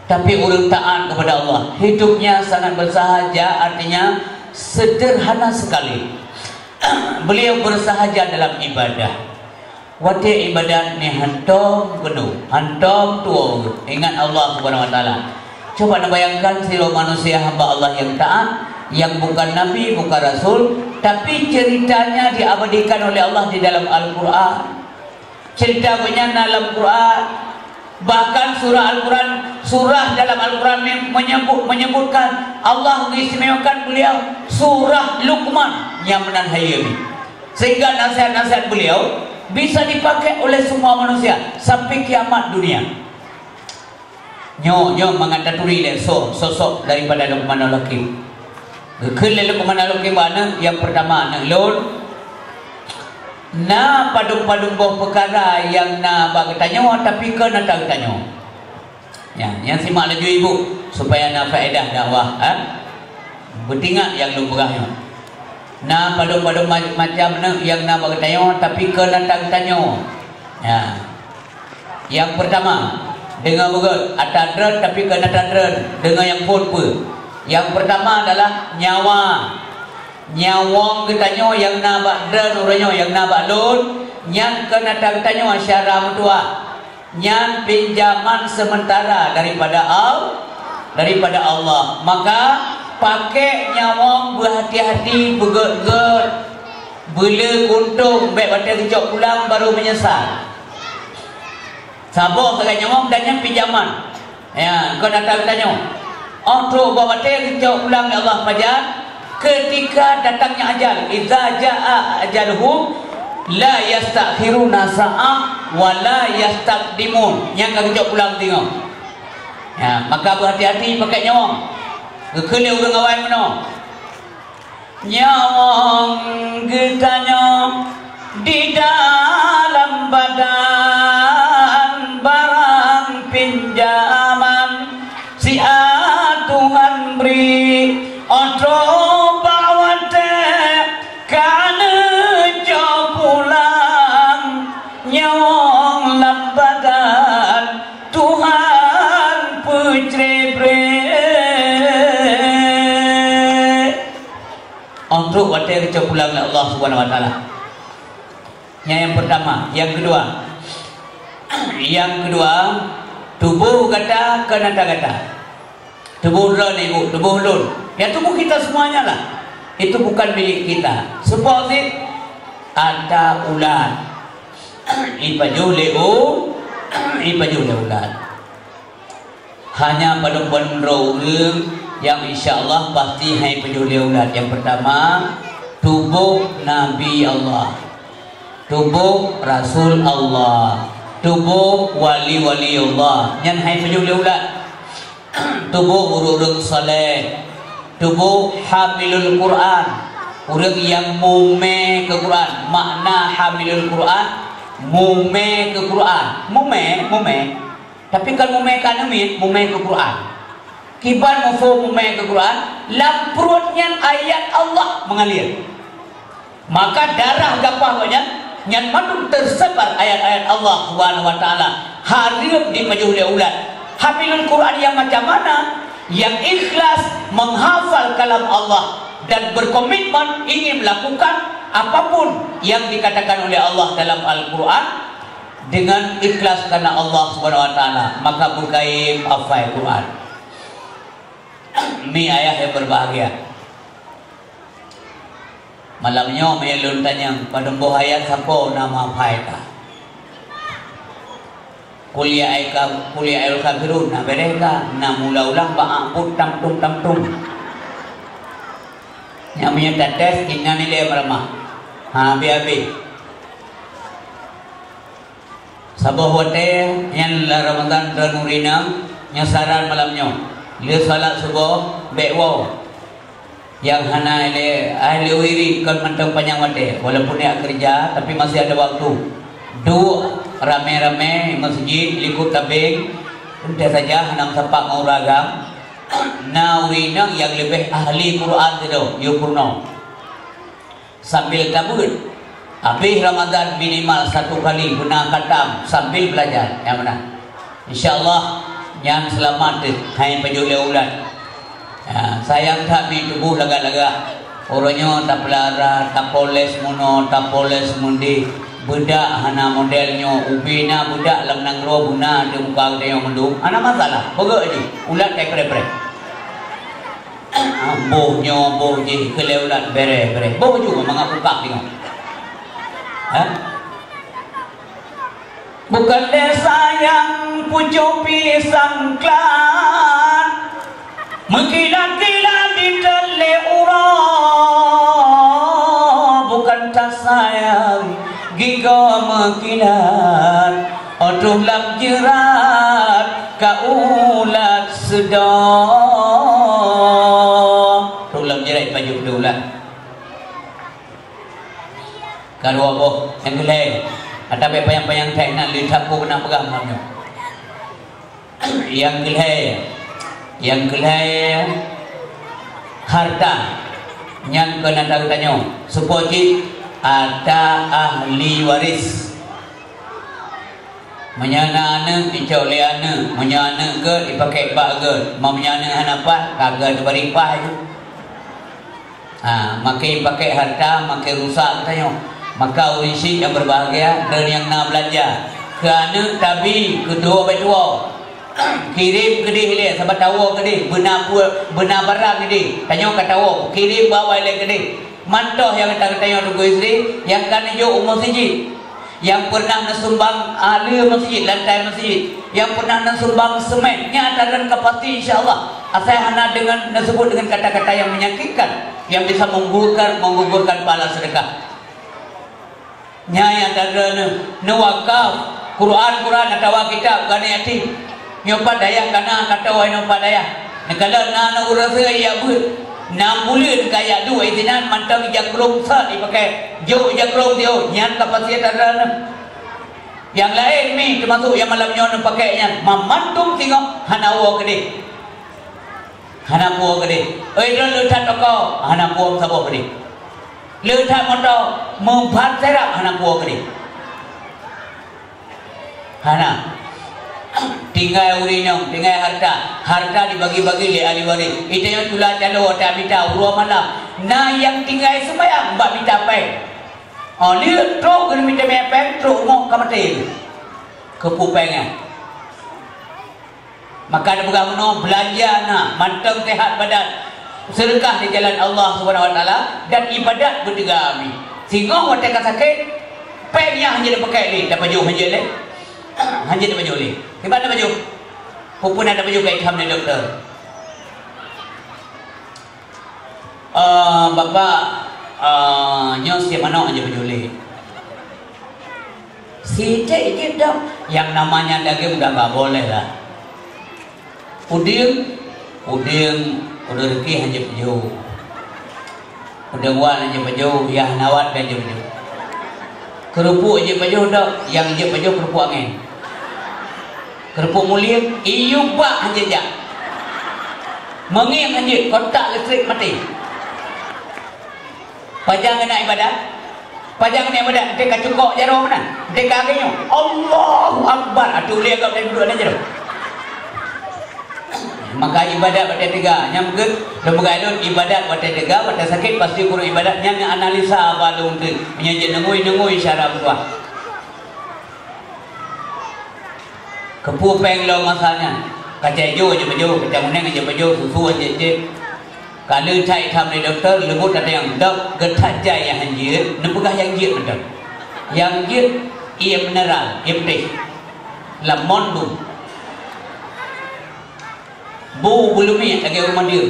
tapi ureuëng taat kepada Allah. Hidupnya sangat bersahaja, artinya sederhana sekali. Beliau bersahaja dalam ibadah. Watée ibadat nyan hantom keunoe, hantom tuwoe, ingat Allah Subhanahu Wa Taala. Coba neubayangkan sidroe manusia hamba Allah nyang taat, nyang bukan nabi, bukan rasul, tapi ceritanya diabadikan oleh Allah di dalam Al-Quran. Cerita gobnyan na lam Quran. Bahkan surah Al-Quran, surah dalam Al-Quran me-, menyebut, menyebutkan Allah mengistimewakan beliau, surah Luqman nyang meunan hayeue. Sehingga nasihat-nasihat beliau bisa dipakai oleh semua manusia sampai kiamat dunia. Nyoe, nyoe mangat taturi lé soe sosok daripada Luqmanul Hakim. Geukheun lé Luqmanul Hakim bak aneuëk, yang pertama, aneuëk lôn, na padum-padum boh peukara nyang na bak geutanyoe, tapi kon ata geutanyoe. Nyan, nyan simak laju ibu, supaya na faedah dakwah, ha? Beutingat nyang lôn peugah nyoe. Na padum-padum ma-, macam aneuëk nyang na bak geutanyoe, tapi kon ata geutanyoe. Ya. Yang pertama, deungoe beugét, ata treun tapi kon ata treun, deungoe nyang phon peue. Yang pertama adalah nyawa. Nyawöng geutanyoe nyang na bak droeneuh uroe nyoe, nyang na bak lôn, nyan kon ata geutanyoe syedara meutuwah. Nyan pinjaman sementara daripada Al-, daripada Allah. Maka, pakék nyawöng beuhati-hati, beugét-gét, beulé keuntông, bék watée geucok pulang baru meunyeusal. Saboh sagai nyawöng dan nyan pinjaman. Ya, kon ata geutanyoe. Óh trok bak watée geucok pulang lé Allah pajan, ketika datangnya ajal, "Idza jaa ajaluhum, la yastakhiruna sa'ah, wa la yastaqdimun." Nyang ka geucok pulang teungoh. Ya, maka beuhati-hati pakék nyawöng. Geukheun lé ureuëng awai meunoe. Nyawöng geutanyoe di dalam badan barang pinjaman siat Tuhan bri, óh trok bak watée ka neucok pulang nyawöng lam badan Tuhan peucre-bre. Óh trok watée geucok pulang lé Allah Subhanahu Wa Taala. Nyan nyang pertama. Yang kedua, yang kedua, tuboh gata kon ata gata. Tuboh droeneuh ibu, tuboh lôn. Ya, tubuh kita semuanya lah. Itu bukan milik kita. Seupôt cit ata ulat. Ipajoh lé u-, ipajoh lé ulat. Hanya padum-padum droe ureuëng nyang insya Allah pasti han ipajoh lé ulat. Yang pertama, tuboh nabi Allah, tuboh rasul Allah, tuboh wali-wali Allah. Nyan han ipajoh lé ulat. Tuboh ureuëng-ureuëng saleh, tuboh hamilul Quran, ureuëng nyang mumé keu Quran. Makna hamilul Quran, mumé keu Quran. Mumé, mumé. Tapi kon mumé keu aneuk miet, mumé keu Quran. Kiban muphom mumé keu Quran? Lam pruet nyan ayat Allah mengalir. Maka darah gapah gobnyan, Nyan mandum teusebar ayat-ayat Allah Subhanahu wa Taala, hareuem jipajoh lé ulôn. Hafizul Quran nyang macam mana? Nyang ikhlas menghafal kalam Allah dan berkomitmen ingin melakukan apapun yang dikatakan oleh Allah dalam Al-Quran dengan ikhlas karena Allah Subhanahu wa Taala, maka bukayém hafai Quran. Mi ayah yang berbahagia. Malam nyoe meunyoe lôn tanyong, padum boh ayat sapo na meuhafai ka? Qul ya ayyuhal ka-, Qul ya ayyuhal kafirun na beureh ka? Na meuulang-ulang bak akbut tamtum-tamtum. Nyang meunyoe tates, inna nilai meureumpok. Ha, habéh-habéh. Saboh watée nyan lam Ramadhan droeneuh ureueng inong, nyoe saran malam nyoe. Lheueh salat suboh, bék woe. Nyang hana ilée, ai lheueh wirid kon mantong panyang watée, walaupun jak keureuja, tapi masih ada waktu. Duek ramé-ramé meuseujid, likot tabeng, entée saja hana meusapat ngon ureueng agam. Na ureueng inong nyang leubeh ahli Quran sidroe, yue peurunoe. Sambil tabeuet. Habéh Ramadhan minimal satu kali beuna khatam sambil belajar. Nyang meunan. Insya Allah, nyan seulamat deuh, hai pajoh lé ulôn. Ya, sayang that mi tuboh lagak-lagak. Uroe nyoe tapeulara, tapoles meunoe, tapoles meudéh. Beudak hana model nyoe, ubé na beudak lam nanggroe beuna di muka geutanyoe mandum. Hana masalah, peugöt jih, ulat kai preh-preh. Boh nyoe, boh jih, keu lhée ulat bereh-bereh. Boh ju mangat bukak deungoe. Hah? Bukan lé sayang pucuk pisang klan, meukilat-kilat diteulé uroe. Bukan that sayang gigoe meukilat, oh troh lam jeurat ka ulat seudong. Troh lam jeurat pajoh teuh ulat. Ka dua boh, nyang keulhée. Ata bék panyang-panyang that inan lé that peue keunan peugah malam nyoe. Nyang keulhée, nyang keulhée harta. Nyan keunan that geutanyoe. Seupôt cit ata ahli waris. Meunyoe na aneuëk, jicok lé aneuëk. Meunyoe aneuëk gét, jipakék bak gét. Meunyoe aneuëk hana paih, ka gét bari paih ju. Ha, makin pakék harta, makin rusak geutanyoe. Maka ureuëng syiek nyang berbahagia, droeneuh nyang na beulanja. Keu aneuëk tabi, keu tuwoe bék tuwoe. Kirém keudeh ilée, saban tawoe keudeh, beuna peue, beuna barang keudeh. Tanyoe ka tawoe, kirém bak awai ilée keudeh. Mantong nyang gata-gata nyoe Teungku Yusri, nyang ka neujok u meuseujid, nyang peureunah neusumbang ale meuseujid, lantai meuseujid, nyang peureunah neusumbang semen, nyan ata droen ka pasti, insya Allah. Asai hana deungon neuseubut deungon kata-kata nyang menyakitkan, nyang bisa menggugurkan, menggugurkan pahala sedekah. Nyan nyang ata droeneuh neuwakaf Quran-Quran atawa kitab keu aneuk yatim. Nyoe pat dayah ka na, ka toe nyoe pat dayah. Neukalon na aneuk ureuëng seuhat jak beuet. Nam buleuen ka jak duek sinan mantong ija krong sat jipakai. Jok ija krong siôh, nyan ka pasti ata droeneuh. Nyang laén mi teumasok nyang malam nyoe neupakai nyan, mamandum singoh hana woe keudeh. Hana puwoe keudeh. Oi, droen le that toko, hana puwoe saboh keudeh. Le that moto, meupat serap, hana puwoe keudeh. Hana. Tinggai ureuëng inong, tinggai harta. Harta dibagi-bagi lé ahli waréh. Geutanyoe tula calo watée mita uroe malam. Na nyang tinggai seumayang bak mita péng. Oh, lheueh trok keuneuk mita péng, trok rumoh ka maté. Keupeue péng nyan? Maka neupeugah meunoe, beulanja na, mantong seuhat badan, seudeukah di jalan Allah Subhanahu wa Taala, dan ibadat beuteuga amin. Singoh watée ka sakét, péng nyan hana jeuet tapakai lé, tapajoh hana jeuet lé. Hana jeuet tapajoh lé. Kiban tapajoh? Peue-peue na tapajoh ka itam lé dokto. Eh, Bapak, eh, nyoe sie manok hana jeuet pajoh lé. Sithak jeuet dong, nyang namanya daging udah nggak boleh lah. Udeueng, udeueng, udeueng reukeh hana jeuet pajoh. Udeueng wan hana jeuet pajoh, yah hana wan pih hana jeuet pajoh. Keureupuk jeuet pajoh dok, nyang jeuet pajoh keureupuk angén. Keureupuk mulieng, iyup bak hana jeuet jak. Meungieng hana jeuet, kontak listrik maté. Pajan keuneuk ibadat? Pajan ngon ibadat, teuka cukok jaroe meunan, teuka geuh nyoe, "Allahu Akbar." Atu lé agam dan duduk ada jaroe. Maka ibadat watée teuga, nyang beugét, lôn peugah lôn ibadat watée teuga, watée sakét pasti guru ibadat nyan analisa balong teuh. Meunyoe jeuet neungui-neungui syara meutuah. Keupeue péng lom masa nyan? Kacai jo aja beujo, kacai uneng aja beujo, susu aja cek. Ka lheueh that itam lé dokto, leumbot ada nyang dok, geuthat jai nyang han jeuet, neupeugah nyang jeuet mantong. Nyang jeuet ié mineral, ié putéh. Lam mon bu. Bu beuleumiek lagée ureuëng mandum.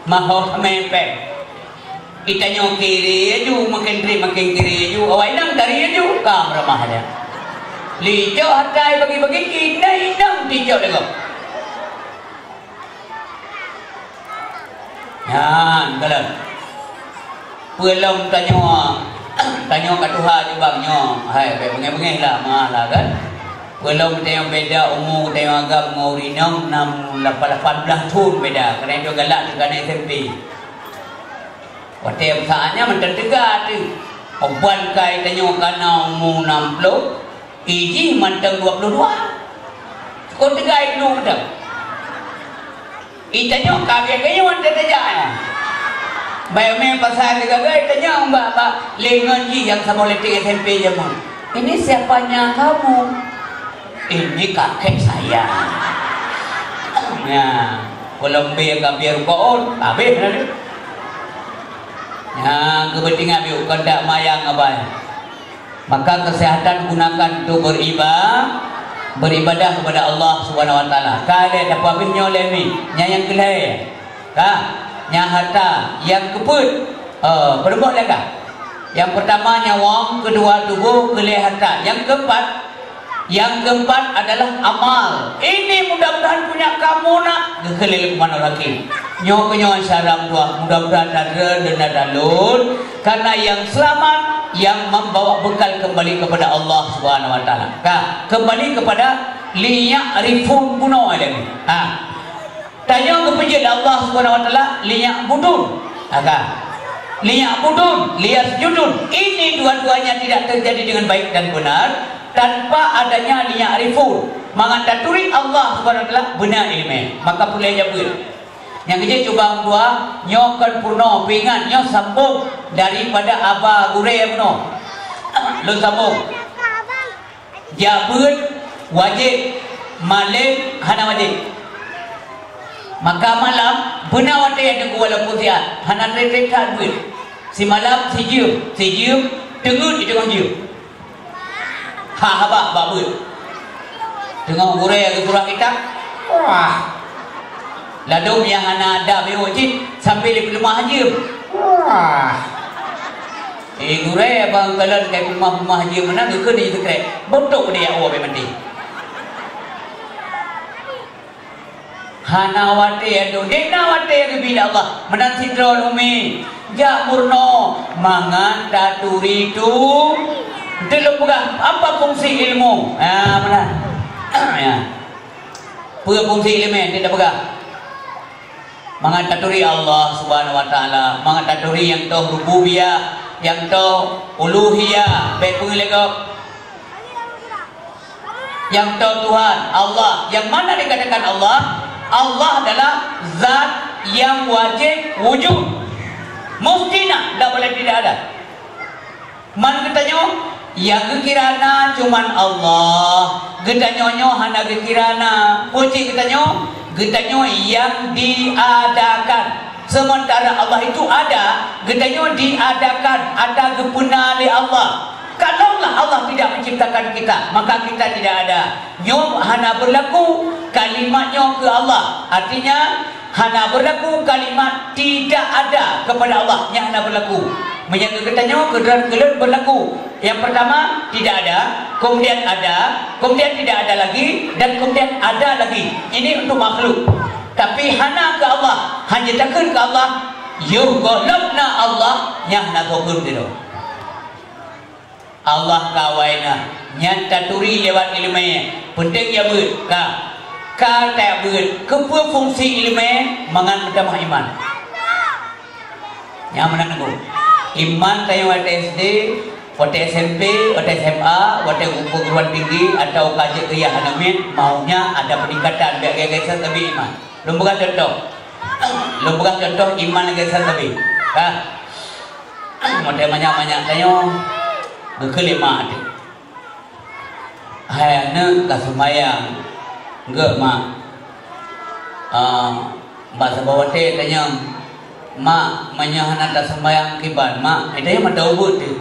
Maho mepeng. Itanyoe kiri aju, makin kiri, makin kiri aju. Awai nang dari aju, ka meuramah aja. Licok hatai bagi-bagi, inai inong ticok lego. Nyan, kalon. Peulom tanyoe, tanyoe ka tuha jubang nyoe. Hai, bék beungéh-beungéh lah, ma lah kan. Peulom tanyoe beda umu tanyoe agam ngon ureuëng inong nam lapan, lapan belas thon beda. Karena itu galak teuka na S M P. Watée saatnya mantong teuga tu. Oban kai tanyoe kana umu enam puluh, ijih mantong dua puluh dua. Kon teuga ilu mantong. Itanyoe ka biasa nyoe mantong tajak. Bayar meh pasal teuga gai tanyong bak, bak lengon jih nyang saboh leting S M P jameun. Ini siapanya kamu? Ini kakek saya. Ya, kalau biar ka biar koon, habis dah tu. Ya, kepentingan biar kontak mayang abai. Maka kesehatan gunakan untuk beriba-, beribadah kepada Allah Subhanahu Wa Taala. Ka lé dapat habis nyoe lé mi, nyang nyang keulai. Ka, nyang harta, nyang keupeuet, eh, peuleumah lé ka. Nyang pertama nyawöng, keudua tuboh, keulhèe harta. Nyang keumpat, nyang keumpat adalah amal. Ini mudah-mudahan punya kamu nak geukheun lé Lukmanul Hakim. Nyoe keu nyoe syara meutuah, mudah-mudahan na droe dan na lôn, karena yang selamat yang membawa bekal kembali kepada Allah Subhanahu wa Taala. Ka, kembali kepada liya'rifun bunoe lagèe. Ha. Tanyoe geupeujeuet lé Allah Subhanahu wa Taala, liya'budun. Maka, liya'budun, liyasjudun. Ini dua-duanya tidak terjadi dengan baik dan benar tanpa adanya liya'rifun. Mangat taturi Allah Subhanahu wa Taala beuna ileumèe. Maka peureulèe jabeuet. Nyang keujeuet cuba meutuah, nyoe kon peurunoe, peuingat, nyoe sambông daripada haba gurèe bunoe. Lôn sambông. Jak beuet wajéb, malém hana wajéb. Maka malam beuna watèe teungku walaupun siat, hana trép-trép that beuet. Simalam sijeuem, sijeuem teungeut di teungoh jeuem. Ha, haba bak beuet. Teungoh gurèe geusurah kitab, wah. Ladôm nyang hana ada meuweuh cit sambil di peuleumah jeuem. Wah. Eh, gurèe abang kalon kai peuleumah-peuleumah jeuem meunan geukheun di sekrek. Bontok di awak bèk maté. Hana watèe adu, dena watèe geubi lé Allah. Meunan sidroe umi, jak meurunoe mangat taturi tu. Enteuk lôn peugah, apa fungsi ilmu? Ha, meunan. Ya. Peue fungsi ileumèe? Enteuk tapeugah. Mangat taturi Allah Subhanahu wa Taala, mangat taturi nyang toh rububiyah, nyang toh uluhiyah, bèk peue lé gob. Nyang toh Tuhan, Allah. Yang mana dikatakan Allah? Allah adalah zat yang wajib wujud. Mesti na, tidak boleh tidak ada. Man geutanyoe, nyang geukira na cuman Allah. Geutanyoe nyoe hana geukira na. Peue cit geutanyoe? Geutanyoe nyang diadakan. Sementara Allah itu ada, geutanyoe diadakan, ata geupeuna lé Allah. Kalaulah Allah tidak menciptakan kita, maka kita tidak ada. Nyoe hana berlaku kalimat nyoe keu Allah. Artinya, hana berlaku kalimat tidak ada kepada Allah, nyan hana berlaku. Meunyoe keu geutanyoe, keu droe keu lôn berlaku. Yang pertama, tidak ada, kemudian ada, kemudian tidak ada lagi, dan kemudian ada lagi. Ini untuk makhluk. Tapi hana keu Allah, hana takheun keu Allah, yoh gohlom na Allah, nyan hana gohlom sidroe. Allah ka awai na, nyan taturi lewat ileumèe. Peunteng jak beuet, ka. Ka tajak beuet, keupeue fungsi ileumèe? Mangat meutamah iman. Nyan meunan nanggroe. Iman tanyoe watèe S D, watèe S M P, watèe S M A, watèe perguruan tinggi, atawa ka jeuet keu yah aneuk miet, maunya ada peningkatan, bèk gèt-gèt that sabé iman. Lôn peugah contoh. Lôn peugah contoh iman lagèe that sabé. Ka. Watèe manyak-manyak tanyoe, geukheun lé mak teuh. Hai aneuk, ka seumayang geuh, Mak. Ah, bak saboh watèe tanyong, "Mak, meunyoe hana taseumayang kiban, Mak?" Ai tanyong mata ubeut teuh.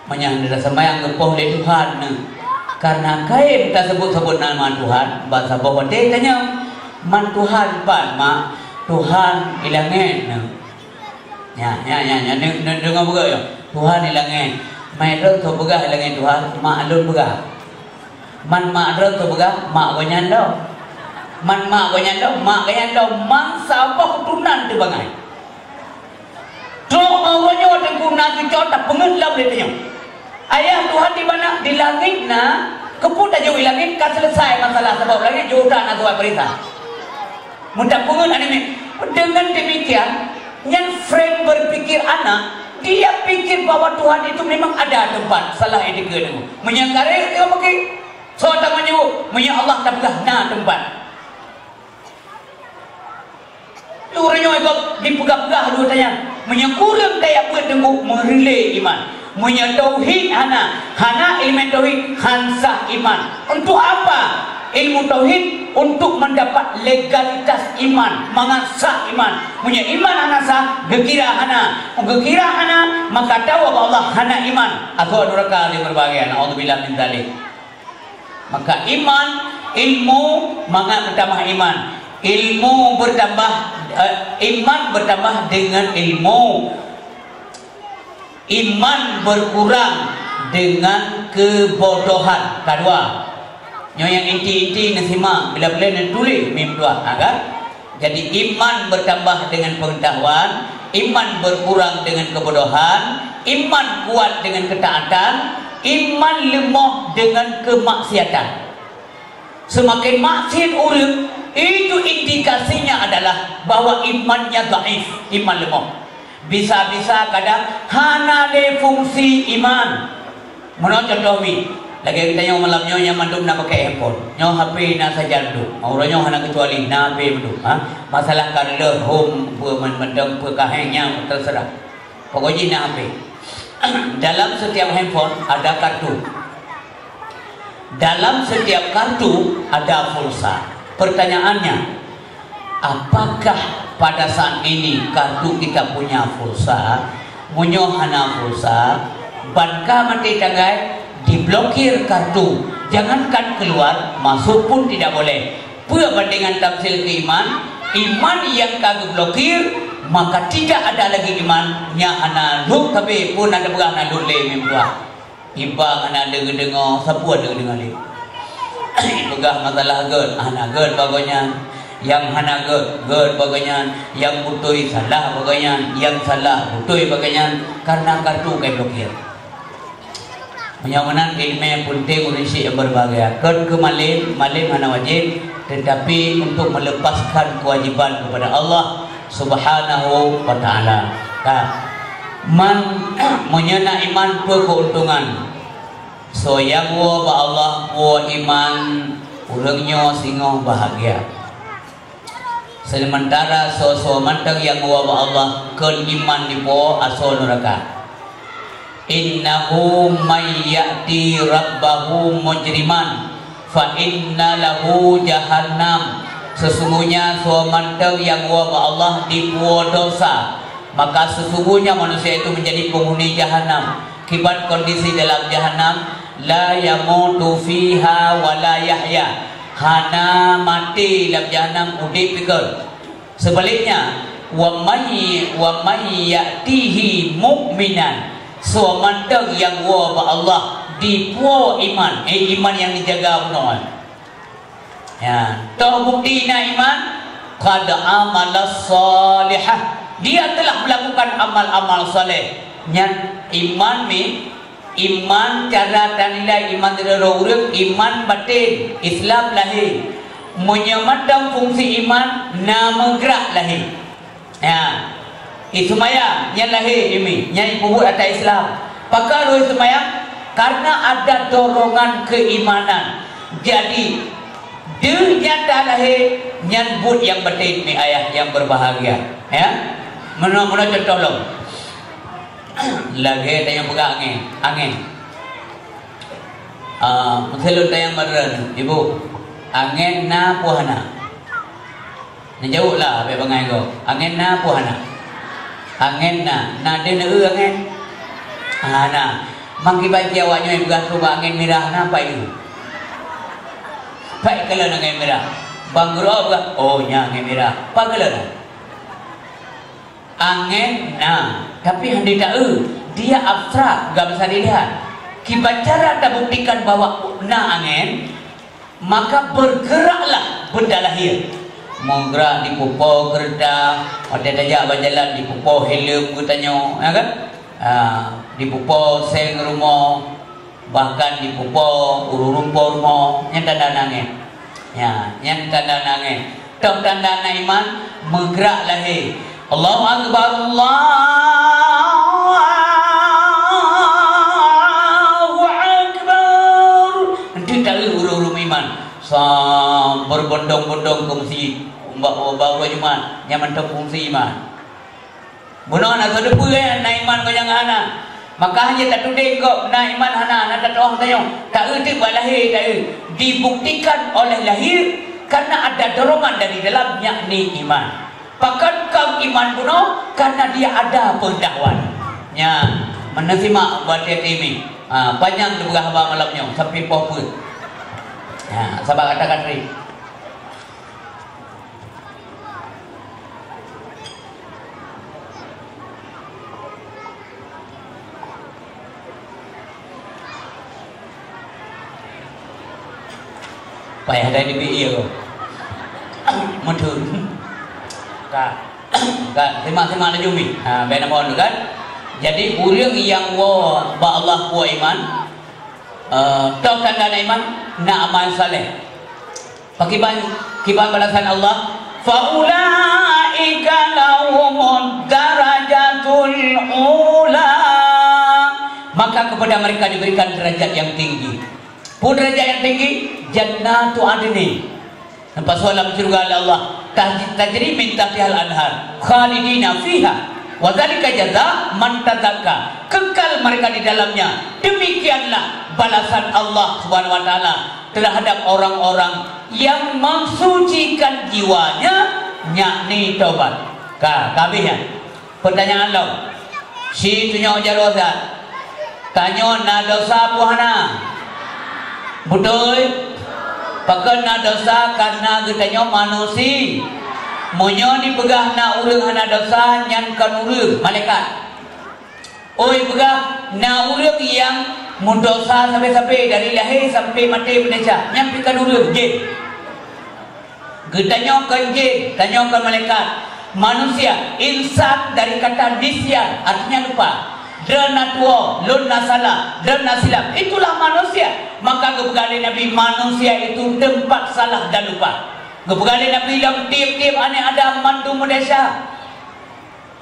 "Meunyoe hana taseumayang geupoh lé Tuhan neuh." Kareuna kayém taseubut-seubut nama Tuhan, bak saboh watèe tanyong, "Man Tuhan pat, Mak?" "Tuhan i langèt neuh." Nyan, nyan, nyan, nyan, deung-, deung-, deungoe beugöt nyoe. Tuhan i langèt. Man droe soe peugah i langèt Tuhan, mak lôn peugah. Man mak droe soe peugah, mak gobnyan lom. Man mak gobnyan lom, mak gobnyan lom. Man saboh tunan teuh bangai. Trok uroe nyoe teungku na cuco tapeungeuet lom lé tanyoe. Ayah Tuhan di mana? Di langit na. Keupeue tajok i langit? Ka selesai masalah, sabab langit jeuet na surat peurintah. Meutapeungeuet aneuk miet. Dengan demikian, nyan frame berpikir anak, dia pikir bahwa Tuhan itu memang ada tempat. Salah etika nyoe. Meunyoe kareh teuka meuki, soe tameunyebut, meunyoe Allah tapeugah na tempat. Ureueng nyoe gob dipeugah-peugah lôn tanyong, meunyoe kureueng kaya beuet teungku meureulee iman. Meunyoe tauhid hana, hana ileumèe tauhid, han sah iman. Untuk apa ilmu tauhid? Untuk mendapat legalitas iman, mangat sah iman. Meunyoe iman hana sah, geukira hana. Geukira hana, maka tawoe bak Allah hana iman. Asoe nuraka lé beureubagai, naudzubillah min dzalik. Maka iman, ilmu, mangat bertambah iman. Ilmu bertambah, eh, iman bertambah dengan ilmu. Iman berkurang dengan kebodohan. Kadua. Nyoe nyang inti-inti neusimak, bila-bila neutuléh mim dua, ha, kan? Jadi, iman bertambah dengan pengetahuan, iman berkurang dengan kebodohan, iman kuat dengan ketaatan, iman leumoh dengan kemaksiatan. Semakin maksiat ureueng, itu indikasinya adalah bahwa imannya dhaif, iman leumoh. Bisa-bisa kadang hana lé fungsi iman. Meunoe contoh mi, lagèe geutanyoe malam nyoe nyang mandum na pakèk handphone. Nyoe H P na sajan mandum. Uroe nyoe hana keucuali na H P mandum, ha? Masalah ka lheueh hom, peue man-, mantong peue ka héng nyan teuseurah. Pokok jih na H P. Dalam setiap handphone ada kartu. Dalam setiap kartu ada pulsa. Pertanyaannya, apakah pada saat ini kartu kita punya pulsa? Meunyoe hana pulsa, ban ka maté tanggai, diblokir kartu. Jangankan keluar, masuk pun tidak boleh. Peue bandingan tamsil keu iman? Iman nyang ka geublokir, maka tidak ada lagi iman. Nyan hana lhok sabe pun, hana peugah hana lhok lé meutuah. Iba hana lé geudeungoe, sapeue lé geudeungoe lé? Peugah masalah gèt, hana gèt bak gobnyan. Nyang hana gèt, gèt bak gobnyan. Nyang beutôi salah bak gobnyan. Nyang salah beutôi bak gobnyan. Karena kartu ka blokir. Meunyoe meunan ileumèe peunteng ureueng syik nyang berbahagia. Kon keu malém, malém hana wajéb, tetapi untuk melepaskan kewajiban kepada Allah Subhanahu wa Ta'ala. Ka. Man, meunyoe na iman, peue keuntungan? Soe nyang woe bak Allah, woe iman, ureueng nyoe singoh bahagia. Seumeuntara soe-soe mantong nyang woe bak Allah kon iman dipuwoe asoe nuraka. Innahu may ya'ti rabbahu mujriman fa inna lahu jahannam. Sesungguhnya soe mantong nyang woe bak Allah dipuwoe dosa, maka sesungguhnya manusia itu menjadi penghuni jahannam. Kiban kondisi dalam jahannam, la yamutu fiha wa la yahya. Hana maté lam jahannam, udép pih kon. Sebaliknya, wa may, wa may ya'tihi mu'minan, soe mantong nyang woe bak Allah dipuwoe iman, eh, iman nyang dijaga bunoe. Ya, toh bukti na iman, qad amala shalihah, dia telah melakukan amal-amal saleh. Nyan iman mi Iman cara tanilai iman sidroe ureueng, iman baten, Islam lahé. Meunyoe mantong fungsi iman na meugrak lahé. Ya. Iseumayang nyan lahé, Imi, nyan ipeubuet atra Islam. Pakon lôn iseumayang? Karena ada dorongan keimanan. Jadi, deuh nyan talahé, nyan buet nyang batin, mi ayah nyang berbahagia. Ya? Meunoe, meunoe contoh lom. Lagèe tanyoe peugah angèn, angèn. Ah, meuseuleueng tanyong modern, Ibu, angèn na peue hana? Neujaweueb lah, bèk bangai gob. Angèn na peue hana? Angèn na. Na deuh neueu angèn? Hana. Mangkiban cit awak nyoe peugah su bak angèn mirah na, pai eu? Pai kalon angèn mirah? Bang Guru peugah, "Oh, nyan angèn mirah." Pai kalon? Angèn na, tapi hana taeu. Dia abstrak, enggak bisa dilihat. Kiban cara tabuktikan bahwa na angèn, maka bergeraklah benda lahir. Meugerak dipeupo keureuta, watèe tajak bak jalan dipeupo helm geutanyoe, ya kan? Ah, dipeupo seng rumoh, bahkan dipeupo ureueng rumoh, nyan tanda na angèn. Ya, nyan tanda na angèn. Toh tanda na iman, meugerak lahé. Allahu Akbar, Allahu Akbar. Eunteuk taeu ureueng-ureueng iman. Sam, berbondong-bondong keu meuseujid. Umbak, umbak uroe Jumat, nyan mantong fungsi iman. Bunoe na soe teupeue, eh, na iman ngon nyang hana. Maka hana tatudéh gob na iman hana, na tatu'oh tanyoe. Taeu teuk bak lahé, taeu. Dibuktikan oleh lahir, karena ada dorongan dari dalam, yakni iman. Pakon kon iman bunoe? Karena dia ada pengetahuan. Nyan, meunan simak buat T T M. Ha, panyang teupeugah haba malam nyoe, sampai poh peuet. Ha, sabar kata-kata. Payah dah dibi ie ko. Meutheun. Ka. Ka, semak-semak laju mi. Ha, bèk na mohon kan. Jadi, ureueng nyang woe bak Allah kuat iman, eh, toh tanda na iman, na amal saleh. Pakiban, kiban balasan Allah, "Faulaika lahumud darajatul ula." Maka kepada mereka diberikan derajat yang tinggi. Peue derajat yang tinggi? Jannatu adnin. Nampak soe lam syurga lé Allah. Taj-, tajri min tahtihal anhar. Khalidina fiha. Wa dzalika jaza man tazakka. Kekal mereka di dalamnya. Demikianlah balasan Allah Subhanahu wa Taala terhadap orang-orang yang mensucikan jiwanya, yakni taubat. Ka, ka habéh nyan. Peutanyaan lom. Si tunyok jaroe that. Tanyoe na desya peue hana? Beutôi? Pakon na desya? Karena geutanyoe manusia. Meunyoe jipeugah na ureueng hana desya, nyan kon ureueng, malaikat. Oi peugah, na ureueng nyang meudesya sabe-sabe dari lahé sampai maté meudesya, nyan pih kon ureueng, jén. Geutanyoe kon jén, tanyoe kon malaikat. Manusia, insan dari kata nisyan, artinya lupa. Droeneuh na tuwoe, lôn na salah, droeneuh na silap. Itulah manusia. Maka geupeugah lé Nabi, manusia itu tempat salah dan lupa. Geupeugah lé Nabi, lam tiep-tiep aneuk Adam mandum meudesya.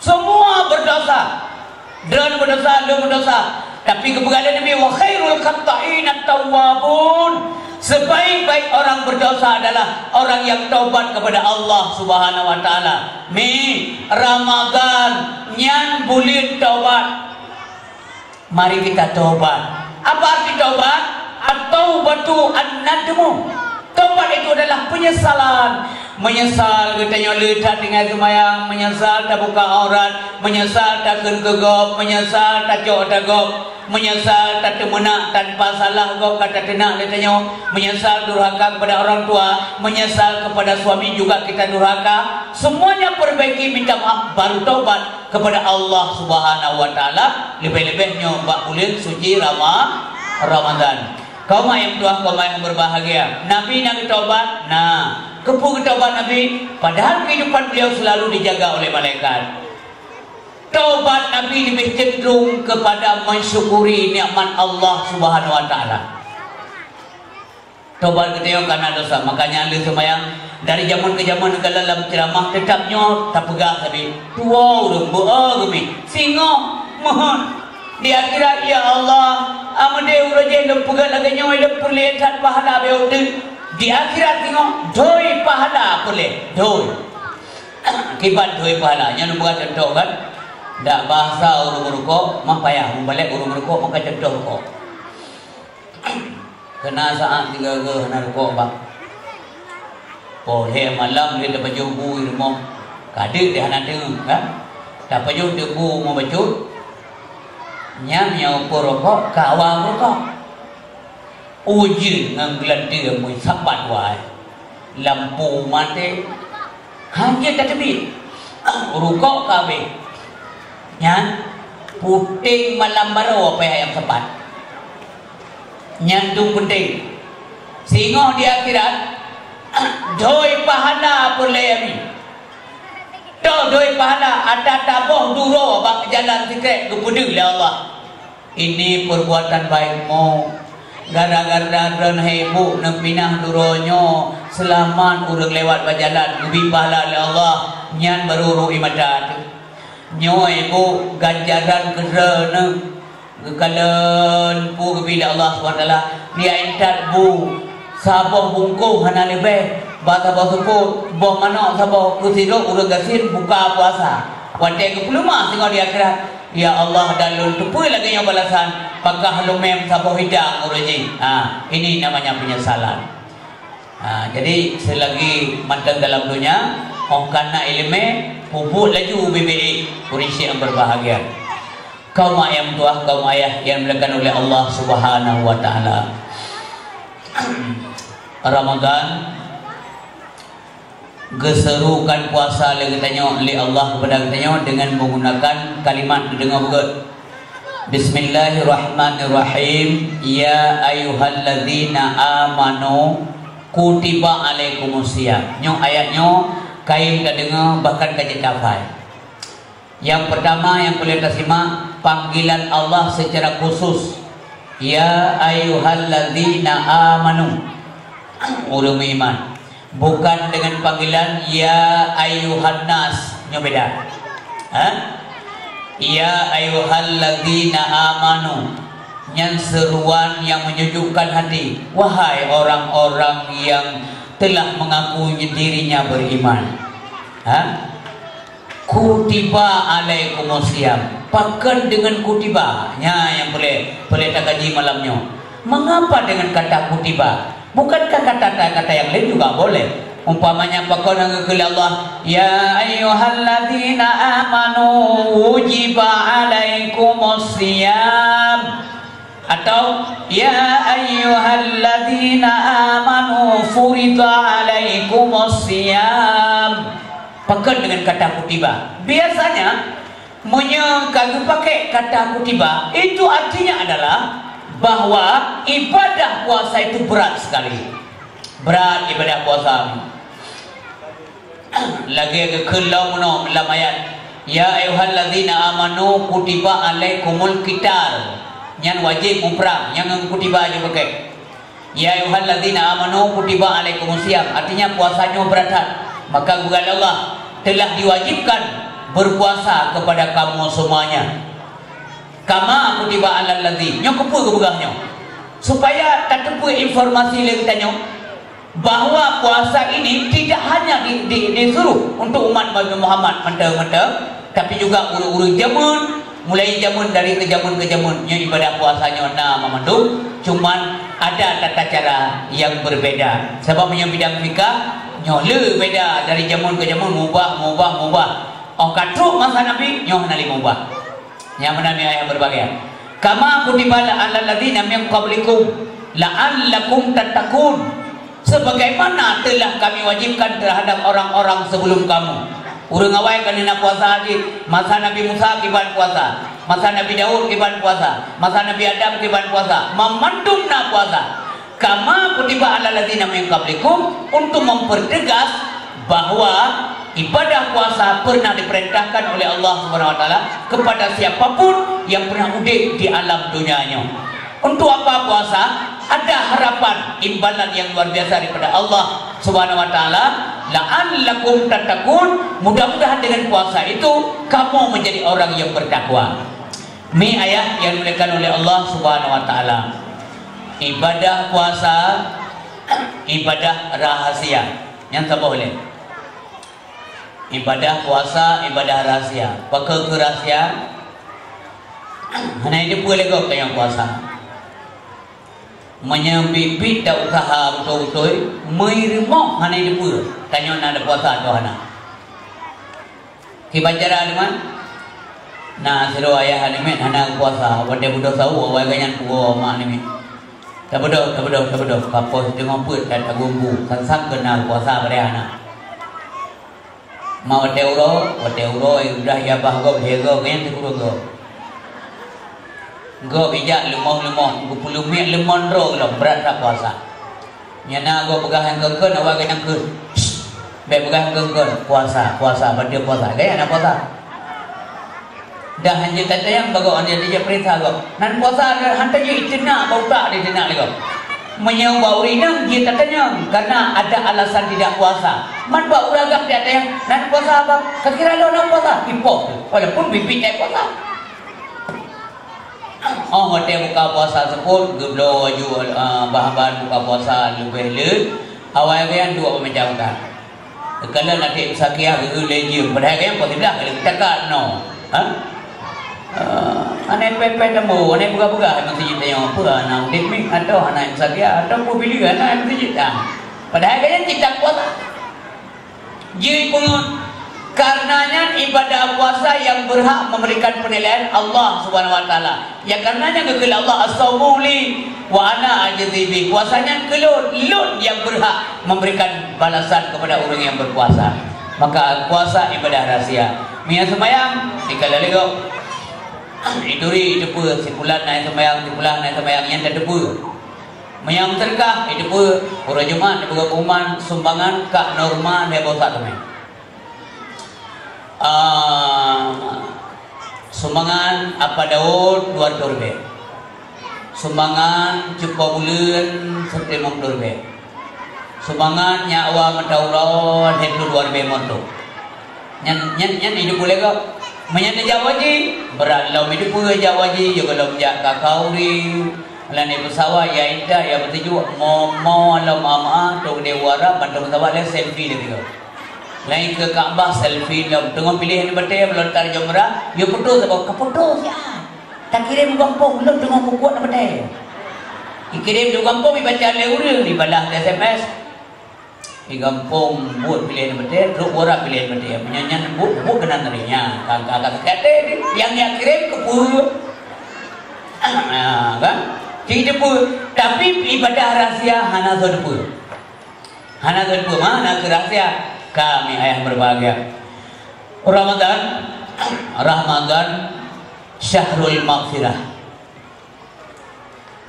Semua berdosa. Droeneuh berdosa, lôn berdosa. Tapi geupeugah lé Nabi, "Wa khairul khatta'in at-tawwabun." Sebaik-baik orang berdosa adalah orang yang taubat kepada Allah Subhanahu wa Taala. Mi, Ramadan nyan buleuen taubat. Mari kita taubat. Apa arti taubat? At-taubatu an-nadmu. Taubat itu adalah penyesalan. Meunyeusal geutanyoe le that tinggai seumayang, meunyeusal tabuka aurat, meunyeusal takheun keu gob, meunyeusal tacok ata gob, meunyeusal tateumeunak tanpa salah gob ka tateunak lé tanyoe, meunyeusal durhaka kepada orang tua, meunyeusal kepada suami juga kita durhaka. Semuanya perbaiki, minta maaf, baru taubat kepada Allah Subhanahu wa Taala, leubeh-leubeh nyoe bak buleuen suci Rama-, Ramadan. Kaum nyang tuha, kaum nyang berbahagia, Nabi na geutaubat? Na. Keupeue geutaubat Nabi? Padahal kehidupan beliau selalu dijaga oleh malaikat. Taubat Nabi lebih cenderung kepada mensyukuri nikmat Allah Subhanahu wa Taala. Taubat geutanyoe karena dosa, makanya le seumayang, Dari jameun keu jameun, galak lam ceuramah, teutap nyoe tapeugah sabe, tuwoe ureuëng beu-o geumi, singoh meuheuet. Di akhirat, "Ya Allah, ameudeh uroe jih lôn peugah lagée nyoe, lôn peureulée that pahala beu teuk." Di akhirat singoh, doi pahala peureulée, doi. Kiban doi pahala, nyan lôn peugah cuntoh kan. Dak bahasa ureuëng meurukok, mah payah meubalek ureuëng meurukok maka cuntoh rukok. Keunan saát sigoe-goe hana rukok bak. Poh lhée malam lé tapajoh bu i rumoh. Kadeuek deh hana teungoh, kan? Tapajoh teuk bu meubacut. Nyan nyang ukeue rukok, kawa rukok. Ujeuen ngon geulanteue meusapat wai. Lampu maté. Hana tateubiet. Rukok ka abéh. Nyan puténg malam baroe payah nyang sapat. Nyan dum peunteng. Singoh di akhirat, doi pahala peureulée mi. Toh doi pahala ata taboh duroe bak jalan sikrek geupeudeuh lé Allah. Ini perbuatan baikmu. Gara-gara droeneuh ibu neupinah duroe nyoe, seulamat ureuëng lewat bak jalan, geubri pahala lé Allah, nyan barô rô ie mata teuh. Nyoe ibu ganjaran keu droeneuh, geukalon peue geubri lé Allah Subhanahu Wa Taala, liya intat bu. Saboh bungkôh hana leubeh, ba saboh seupôt, boh manok saboh keu sidroe ureuëng gasien buka puasa. Watée geupeuleumah singoh di akhirat, "Ya Allah, dan lôn teupeue lagée nyoe balasan, pakah lumem saboh idang ureuëng jih." Ha, ini namanya penyesalan. Ha, jadi selagi mantong dalam donya, óh ka na iéleumé, peubuet laju ubé-bé ureuëng syik nyang berbahagia. Kaum ayah meutuah, kaum ayah yang dimuliakan oleh Allah Subhanahu Wa Taala. Ramadan geuserukan puasa lé geutanyoe, lé Allah kepada geutanyoe dengan menggunakan kalimat geudeungoe beugét. Bismillahirrahmanirrahim. Ya ayyuhalladzina amanu kutiba alaikumusiyam. Nyoe ayat nyoe kayém tadeungoe bahkan ka jeuet tafai. Yang pertama yang boleh tasimak panggilan Allah secara khusus, "Ya ayyuhalladzina amanu," ureuëng meuiman. Bukan dengan panggilan, "Ya ayyuhan nas," nyoe beda. Ha? "Ya ayyuhalladzina amanu," nyan seruan yang menyejukkan hati, "Wahai orang-orang yang telah mengaku dirinya beriman." Ha? Kutiba alaikumusiyam. Pakon deungon kutiba? Nyan nyang boleh, boleh takaji malam nyoe. Mengapa dengan kata kutiba? Bukankah kata-kata yang lain juga boleh? Umpamanya pakon nyang geukheun lé Allah, "Ya ayyuhalladzina amanu kutiba alaikumusiyam." Atau, "Ya ayyuhalladzina amanu furida alaikumus siyam." Pakon dengan kata kutiba? Biasanya, meunyoe ka geupakai kata kutiba, itu artinya adalah bahwa ibadah puasa itu berat sekali. Berat ibadah puasa. Lagée geukheun lom meunoe lam ayat, "Ya ayyuhalladzina amanu kutiba alaikumul qital." Nyan wajéb muprang, nyang ngon kutiba jeuet pakai. "Ya ayyuhalladzina amanu kutiba alaikumus siyam." Artinya puasa nyoe berat that. Maka geupeugah lé Allah, "Telah diwajibkan berpuasa kepada kamu semuanya." Kama kutiba alal ladzi. Nyoe keupeue geupeugah nyoe? Supaya tateupeue informasi lé geutanyoe bahwa puasa ini tidak hanya di, di, disuruh untuk umat Nabi Muhammad mantong-mantong, tapi juga ureuëng-ureuëng jameun, mulai jameun dari ke jameun ke jameun, nyoe ibadah puasa nyoe na mamandum, cuman ada tata cara yang berbeda. Sabab meunyoe bidang fikah, nyoe le beda dari jameun ke jameun, mubah, mubah, mubah. Óh ka trok masa Nabi, nyoe hana lé mubah. Nyang meunan ayah berbahagia. "Kama kutiba alal ladzina min qablikum la'allakum tattaqun." Sebagaimana telah Kami wajibkan terhadap orang-orang sebelum kamu. Ureuëng awai ka na puasa jih, masa Nabi Musa kiban puasa, masa Nabi Daud kiban puasa, masa Nabi Adam kiban puasa, mamandum na puasa. "Kama kutiba alal ladzina min qablikum," untuk mempertegas bahwa ibadah puasa pernah diperintahkan oleh Allah Subhanahu Wa Taala kepada siapapun yang pernah udép di alam dunia nyoe. Untuk apa puasa? Ada harapan imbalan yang luar biasa daripada Allah Subhanahu wa Ta'ala, "La'allakum tattaqun," mudah-mudahan dengan puasa itu kamu menjadi orang yang bertakwa. Mi ayat yang dimuliakan oleh Allah Subhanahu wa Ta'ala. Ibadah puasa, ibadah rahasia. Nyang saboh lé. Ibadah puasa, ibadah rahasia. Pakon keu rahasia? Hana jiteupeue lé gob tanyoe puasa. Meunyoe biet-biet ta usaha beutôi-beutôi, meuri rumoh hana jiteupeue tanyoe na puasa atau hana. Kiban cara teuma? Na sidroe ayah aneuk miet hana puasa, watèe beudôh sawoe awai gobnyan puwoe ma aneuk miet. Tabeudôh, tabeudôh, tabeudôh, ka poh siteungoh peuet dan tagumbu, sang-sang keu na puasa padahai hana. Ma watèe uroe, watèe uroe, udah jabah gob lhèe goe, nyan sikureueng goe. Gob ijak leumoh-leumoh, geupeuleumiek leumoh droe lom, brat that puasa. Nyan na gob peugah nyang kon-kon, awak keunan kheun, "Psst, bèk peugah nyang kon-kon, puasa, puasa, bantu puasa." Gaya na puasa. Dah hanjeuet tatanyong bak gob, hanjeuet tajak peurintah gob. Nan puasa han tajak iteunak bak utak, diteunak lé gob. Meunyoe bak ureueng inong jeuet tatanyong, karena ada alasan tidak puasa. Man bak ureueng agam tatanyong, "Nan puasa, Abang?" Ka kira lôn na puasa, ipoh teuh. Walaupun biet-biet na puasa. Oh, watèe buka puasa seupôt, geubloe laju, eh, bahan-bahan buka puasa leubeh le. Awai gobnyan duek macam ka. Geukalon até meusakiah geugeuh lé jeuem, padahai gobnyan poh siblaih ka lheueh geucakat nyoe. Ha? Eh, aneuk pèh-pèh tamong, aneuk peugah-peugah meuseujid tanyoe, peue hana udép mi, atawa hana meusakiah, atawa peue bileue hana meuseujid, ah. Padahai gobnyan cit that puasa. Jeuet peungeut, kareuna nyan ibadah puasa nyang beurhak memberikan penilaian Allah Subhanahu wa Taala. Ya, kareuna nyan geukheun lé Allah, "As-saumu li wa ana ajzi bih." Puasa nyan keu lôn, lôn nyang beurhak memberikan balasan kepada ureueng nyang berpuasa. Maka puasa ibadah rahsia. Meunyo seumayang, dikalon lé gob. Ituri, iteupeue, sipulan na seumayang, sipulan na seumayang, nyan tateupeue. Meunyo meuseudeukah, iteupeue, uroe Jumat, dipeugah pengumuman, sumbangan ka normal, lhèe boh sak teumé. Ah, sumbangan Apa Daud dua reutôh ribèe. Sumbangan cupo buleuen sireutoh limong ploh ribèe. Sumbangan nyak wa meuta uroe lhèe ploh dua ribèe meureutôh. Nyan, nyan, nyan iteupeue lé gob. Meunyan jak haji, brat lom iteupeue jak haji, yoh gohlom jak ka khauri. Lam di pesawat, ya intat, ya beuteujok, mo-mo lom ama-ma, trok di u Arab, ban trok pesawat lé selfie lé tiga. Laén keu Ka'bah selfie lom, teungoh piléh aneuk batèe, meulontar jeuem umrah, ya putôh saboh, ka putôh siat. Takirém u gampông, lôn teungoh peubuet aneuk batèe. Ikirém di gampông, ibaca lé ureueng, ibalah lé S M S. Di gampông buet piléh aneuk batèe, trok u Arab piléh aneuk batèe. Meunyo nyan buet, buet keunan tadi nyan. Ka, ka, ka, ka, ka, nyang, nyang kirém keu peue? Ah, kan? Cit teupeue. Tapi ibadah rahsia hana soe teupeue. Hana soe teupeue, mana keu rahsia? Kami ayah berbahagia. Ramadan, Ramadan syahrul maghfirah.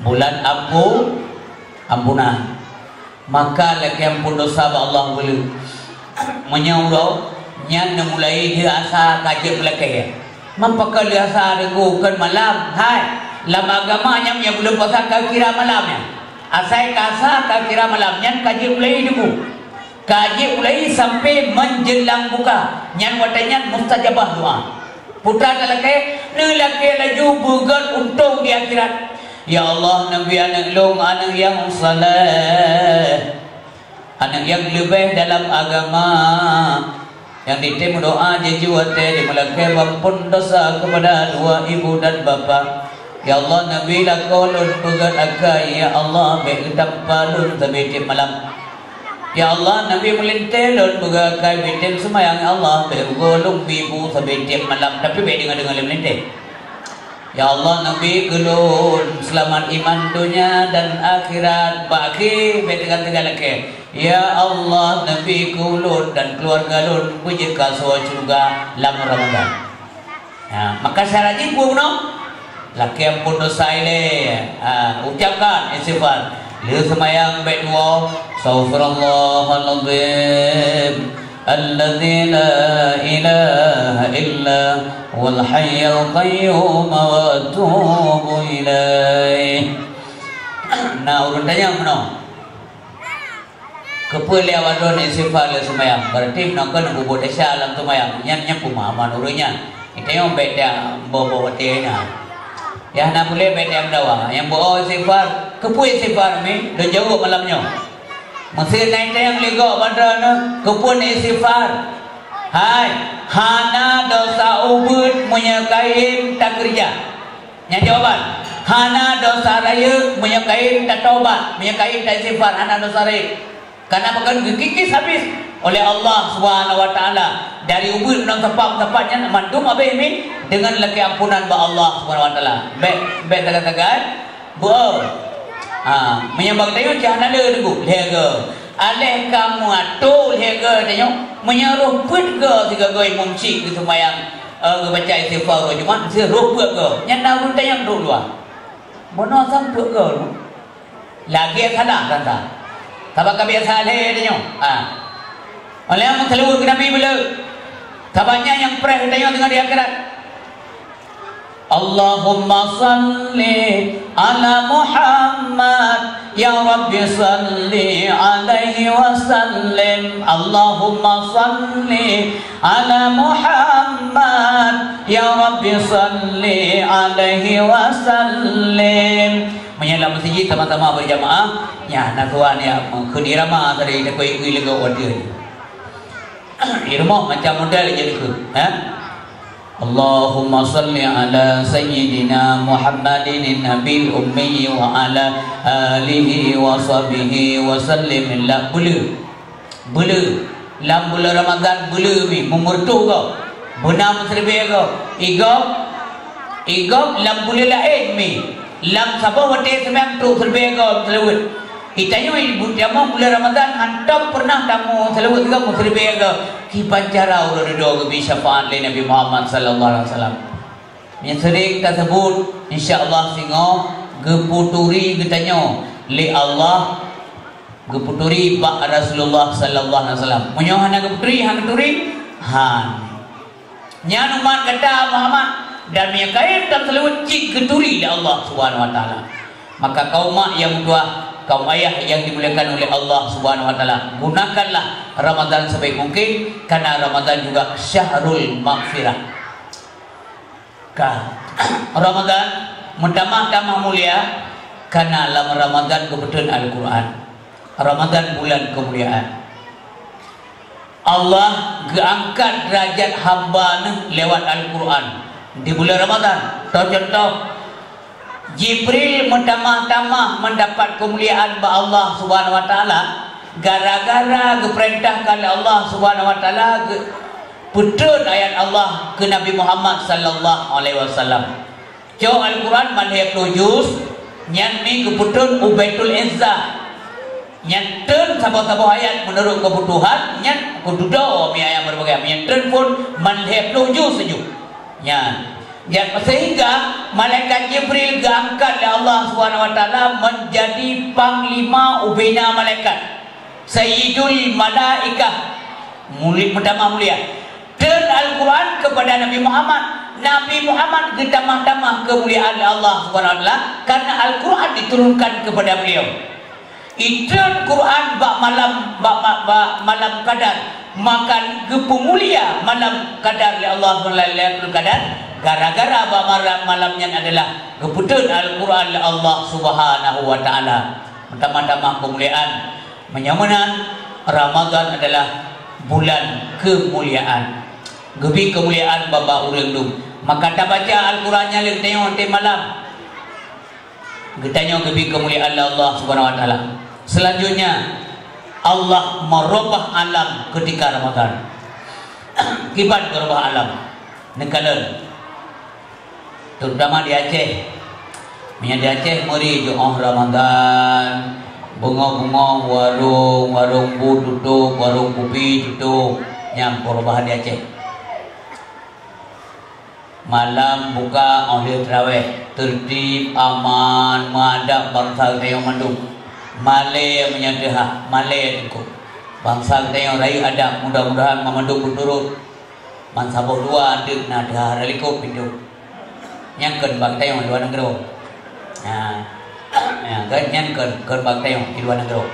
Bulan ampu-, ampunan. Maka lakèe ampôn dosa bak Allah buleuen. Meunyoe uroe nyan neumulai lheueh asa ka jeuet meulakèe. Man pakon lheueh asa, Teungku, kon malam? Hai, lam agama nyan meunyoe buleuen puasa ka kira malam nyan. Asai ka asa ka kira malam, nyan ka jeuet mulai, Teungku. Ka jeuet mulai sampai menjelang buka, nyan watèe nyan mustajabah doa. Peue ta lakèe, neulakèe laju beugèt untông di akhirat. Ya Allah, neubi aneuk lôn aneuk nyang saleh, aneuk nyang leubeh dalam agama, nyang jitem doa jijak watèe jimeulakèe beuampôn dosa kepada dua ibu dan bapa. Ya Allah, neubi lakoe lôn beugèt akai, ya Allah, bèk geutampa lôn sabe tiep malam. Ya Allah, neubi meulintèe lôn beugèt akai beutem seumayang, ya Allah, bèk geugoe lôn bi bu sabe tiep malam, tapi bèk deungoe-deungoe lé meulintèe. Ya Allah, neubi keu lôn seulamat iman donya dan akhirat, bak akhé bèk teuga-teuga lakèe. Ya Allah, neubi keu ulôn dan keuluwarga lôn beujeuet keu asoe syeuruga lam Ramadan. Ha, maka syarat jih peue bunoe? Lakèe ampôn dosa ilèe. Ha, ucapkan istighfar. Lheueh seumayang bèk tuwoe, "Astaghfirullahalazim, alladzi la ilaha illa huwal hayyul qayyum, wa atubu ilaih." Na ureueng tanyong bunoe. Keupeue lé awak droeneuh istighfar lé seumayang? Berarti meunoe keuh neububuet desya lam seumayang. Nyan, nyan peumahaman ureuëng nyan. Geutanyoe bék ta boh-boh watée nyan. Nyang hana puléh bék ta meudawa. Nyang beuo istighfar, keupeue istighfar mi? Lôn jaweueb malam nyoe. Meusé na itanyong lé gob bak droeneuh, keupeue istighfar? Hai, hana desya ubit meunyoe kayém takeureuja. Nyan jawaban. Hana desya rayeuk meunyoe kayém tatobat, meunyoe kayém taistighfar, hana desya rayeuk. Karena pakon geukikis habéh oleh Allah Subhanahu wa Taala dari ubit ngon sapat-sapat nyan mandum habéh mi deungon lakée ampunan bak Allah Subhanahu wa Taala. Bék, bék sagai-sagai. Beuo. Ha, meunyoe bak tanyoe cah na le teungku, lhée goe. Aléh ka meuato lhée goe tanyoe, meunyoe roh peuet goe sigoe-goe imum cit geuseumayang, eh, geubaca istighfar uroe Jumat, miseu roh peuet goe. Nyan na ureuëng tanyong duek luwa. Bunoe sam peuet goe. Lagée salah rasa. Sabab ka biasa lhée tanyoe. Ha. Oleh meuseulaweuet keu Nabi beuleu. Sabab nyan nyang preh tanyoe teungoh di akhirat. Allahumma salli ala Muhammad, ya Rabbi salli alaihi wasallim. Allahumma salli ala Muhammad, ya Rabbi salli alaihi wasallim. Meunyoe lam meuseujid sama-sama berjamaah, nyan na tuan ya meukeun irama tadi takoi gui lego wadeue. Irama macam model je tu, ha? Allahumma salli ala sayyidina Muhammadin nabil ummi wa ala alihi wa sahbihi wa sallim. Lak beuleu. Beuleu. Lam bulan Ramadan beuleu mi, meumeureutôh gob. Beuna meuseuribée gob. Igob, igob lam bulan laén mi. Lam saboh watée seumayang trok seuribée gob seulaweuet. Itanyoe ibu tamong bulan Ramadan hantom pernah tamong seulaweuet gob meuseuribée gob. Kiban cara uroe dudoe geubi syafaat lé Nabi Muhammad sallallahu alaihi wasallam. Nyang sering taseubut, insya Allah singoh geuputuri geutanyoe lé Allah, geuputuri bak Rasulullah sallallahu alaihi wasallam. Meunyoe hana geuputuri, hana geuturi, han. Nyan umat gata Muhammad, dan meunyoe kayém tam seulaweuet cit geuturi lé Allah Subhanahu wa Taala. Maka kaum mak nyang meutuah, kaum ayah nyang dimuliakan oleh Allah Subhanahu wa Taala, gunakanlah Ramadan sebaik mungkin, karena Ramadan juga syahrul maghfirah. Ka. Ramadan meutamah-tamah mulia, karena lam Ramadan geupeutrön Al-Quran. Ramadan bulan kemuliaan. Allah geuangkat derajat hamba neuh lewat Al-Quran di bulan Ramadan. Toh contoh, Jibril meutamah-tamah mendapat kemuliaan bak Allah Subhanahu wa Taala gara-gara geupeurintahkan lé Allah Subhanahu wa Taala geu-, peutrön ayat Allah keu Nabi Muhammad sallallahu alaihi wasallam. Cok Al-Quran man lhée ploh juz, nyan mi geupeutrön u Baitul Izzah. Nyan trön saboh-saboh ayat meunurot keubutuhan, nyan keu dudoe mi ayat meureubagai. Nyan trön phon man lhée ploh juz seujeuh. Nyan. Nyan sehingga malaikat Jibril geuangkat lé Allah Subhanahu wa Taala menjadi panglima ubena malaikat. Sayyidul Malaikah, muli-, meutamah mulia. Trön Al-Quran kepada Nabi Muhammad. Nabi Muhammad geutamah-tamah keumuliaan lé Allah Subhanahu wa Taala karena Al-Quran diturunkan kepada beliau. Itrön Quran bak malam, bak, bak, bak malam Qadar, maka geupeumulia malam Qadar lé Allah Subhanahu wa Taala, Lailatul Qadar, gara-gara bak malam, malam nyan adalah geupeutrön Al-Quran lé Allah Subhanahu wa Taala. Meutamah-tamah keumuliaan. Meunyoe meunan, Ramadan adalah bulan keumuliaan. Geubi keumuliaan bak-bak ureuëng dum. Maka tabaca Al-Quran nyan lé geutanyoe watée malam. Geutanyoe geubi keumuliaan lé Allah Subhanahu wa Taala. Selanjutnya, Allah meurubah alam ketika Ramadan. Kiban geurubah alam. Neukalon. Terutama di Aceh. Meunyoe di Aceh meuri jiôh Ramadan, beungoh-beungoh warong, warong bu tutôp, warong kupi tutôp. Nyan perubahan di Aceh. Malam buka óh lheueh tarawéh, tertib, aman, meuadab bansa geutanyoe mandum. Malée meunyoe teuhah, malée teungku. Bansa geutanyoe rayeuk adab, mudah-mudahan mandum beuturot. Ban saboh dua deuek na teuhah likot pintoe. Nyan kheun bak geutanyoe luwa nanggroe. Nah, nyan kheun, nyan kheun, kheun bak geutanyoe di luwa nanggroe.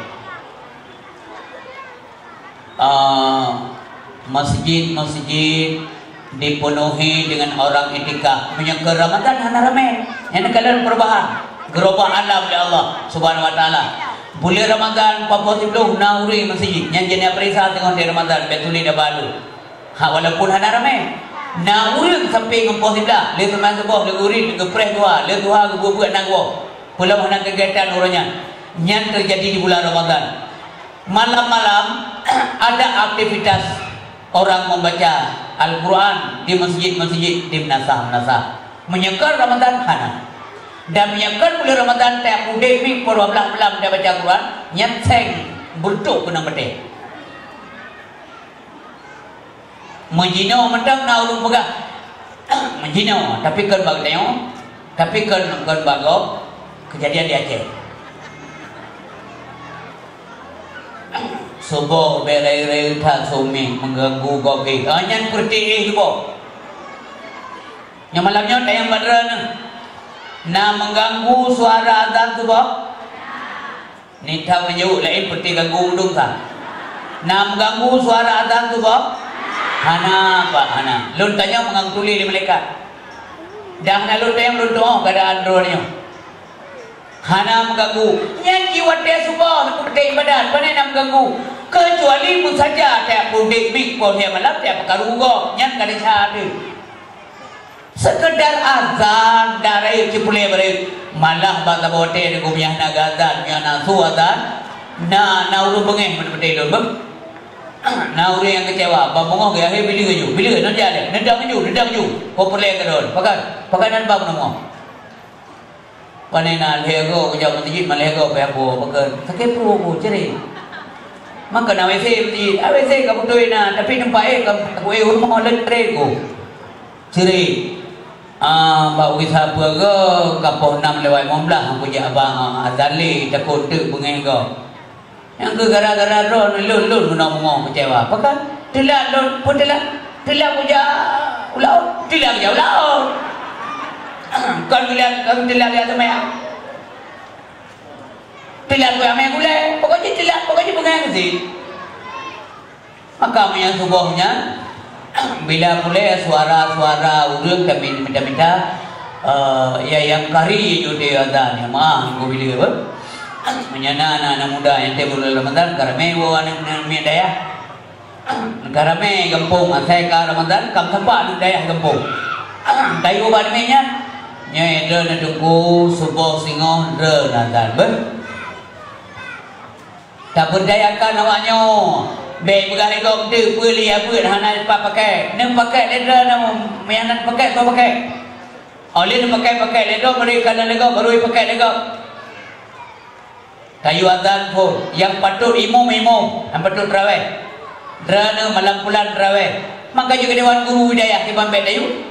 Ah, masjid-masjid dipenuhi dengan orang iktikaf. Meunyoe keu Ramadan hana ramé. Nyan kalon perubahan. Geurubah alam lé Allah Subhanahu wa Taala. Buleuen Ramadan, empat puluh sibloh na ureuëng masjid. Nyan jeunah peuriksa teungoh di Ramadan, beutôi dah balu. Ha, walaupun hana ramé. Na ureuëng sampai ngon poh siblaih, lheuh seumayang suboh, lheuh gurit, lheuh geupreh tuha, lheuh tuha geubuet-buet na geuwoe. Peulom hana kegiatan uroe nyan. Nyan teujadi di bulan Ramadan. Malam-malam ada aktivitas orang membaca Al-Quran di masjid-masjid, di meunasah-meunasah. Meunyoe kon Ramadan hana. Dan meunyoe kon buleuen Ramadan tiep udeb mi pukul dua belas malam dia baca Quran, nyan seng beureutok keunong batée. Meujinoe mantong na ureuëng peugah, meujinoe, tapi kon bak geutanyoe, tapi kon, kon bak gob, keujadian di Aceh. Suboh bée rayeuk-rayeuk that sumé meuganggu gob éh. Ah, nyan peureuté éh suboh. Nyang malam nyoe tayang bak droeneuh. Na meuganggu suara azan suboh? Nita meunyoe laén peuti ganggu undong ka. Na meuganggu suara azan suboh? Hana, Pak, hana. Lôn tanyong meungang tuléh lé malaikat. Dah na lôn tanyong lôn tuoh keadaan droe nyoe. Hana meuganggu. Nyan jiwatée suboh, peuti ibadat, pane na meuganggu. Kecuali meusaja tiep udeb mi poh lhée malam tiep peukaru gob. Nyan ka desya teuh. Sekedar azan, dak rayeuk cipulée bareu. Malah bak saboh watée di gobnyan na geuazan, nyan na su azan. Na, na ureuëng beungéh meudeh-meudeh lôn beuh. Na ureuëng nyang keucewa, ban beungoh geuh akhé bileue ju, bileue, nan jak lé, neudang ju, neudang ju. Ko peureulée keudroe, pakat, pakat nan bak meuneumoh. Pane na lhée goe kujak meuseujid, ma lhée goe pih ambo, pakon? Sakét pruet ku, cre. Maka na W C meuseujid, ah, W C ka beutôi na, tapi teumpat éh ka kuéh u rumoh leutré ku. Cre. Ah, bak uroe sapeue goe ka poh nam lewat lima belas, kujak abang, ah, azan lé, takot teuk beungéh goe. Nyang keu gara-gara droeneuh lôn, lôn keunoe beungoh keucewa. Pakon? Teulat lôn, peue teulat? Teulat kujak u laôt, teulat kujak u laôt. Kon teulat, kon teulat kujak seumayang. Teulat kujak mé gulée, pokok jih teulat, pokok jih beungéh meuseujid. Maka meunyoe suboh nyan, bila pulée suara-suara ureuëng ka min-, mita-mita, eh, ya nyang kari jeuet di azan, ya maah, nunggu bila, beuh. Meunyoe na aneuk-aneuk muda nyang tem buleuen Ramadan, ka ramé woe aneuk-aneuk miet dayah. Ka ramé gampông, asai ka Ramadan, ka meusapat aneuk dayah gampông. Tayue bak aneuk miet nyan, nyoe droeneuh teungku, suboh singoh droeneuh azan, beuh. Tapeurdayakan awak nyoe. Bék peugah lé gob, "Deuh, peue lé ya beuet hana pat pakai." Neupakai lé droeneuh, nyang hana pakai, soe pakai? Óh lheueh neupakai-pakai lé droe, bari ka na lé gob, baru ipakai lé gob. Tayue azan phon, nyang patôt imum, imum, nyang patôt teurawéh. Droeneuh malam pulan teurawéh. Maka jeuet keu dewan guru wilayah kiban bék tayue.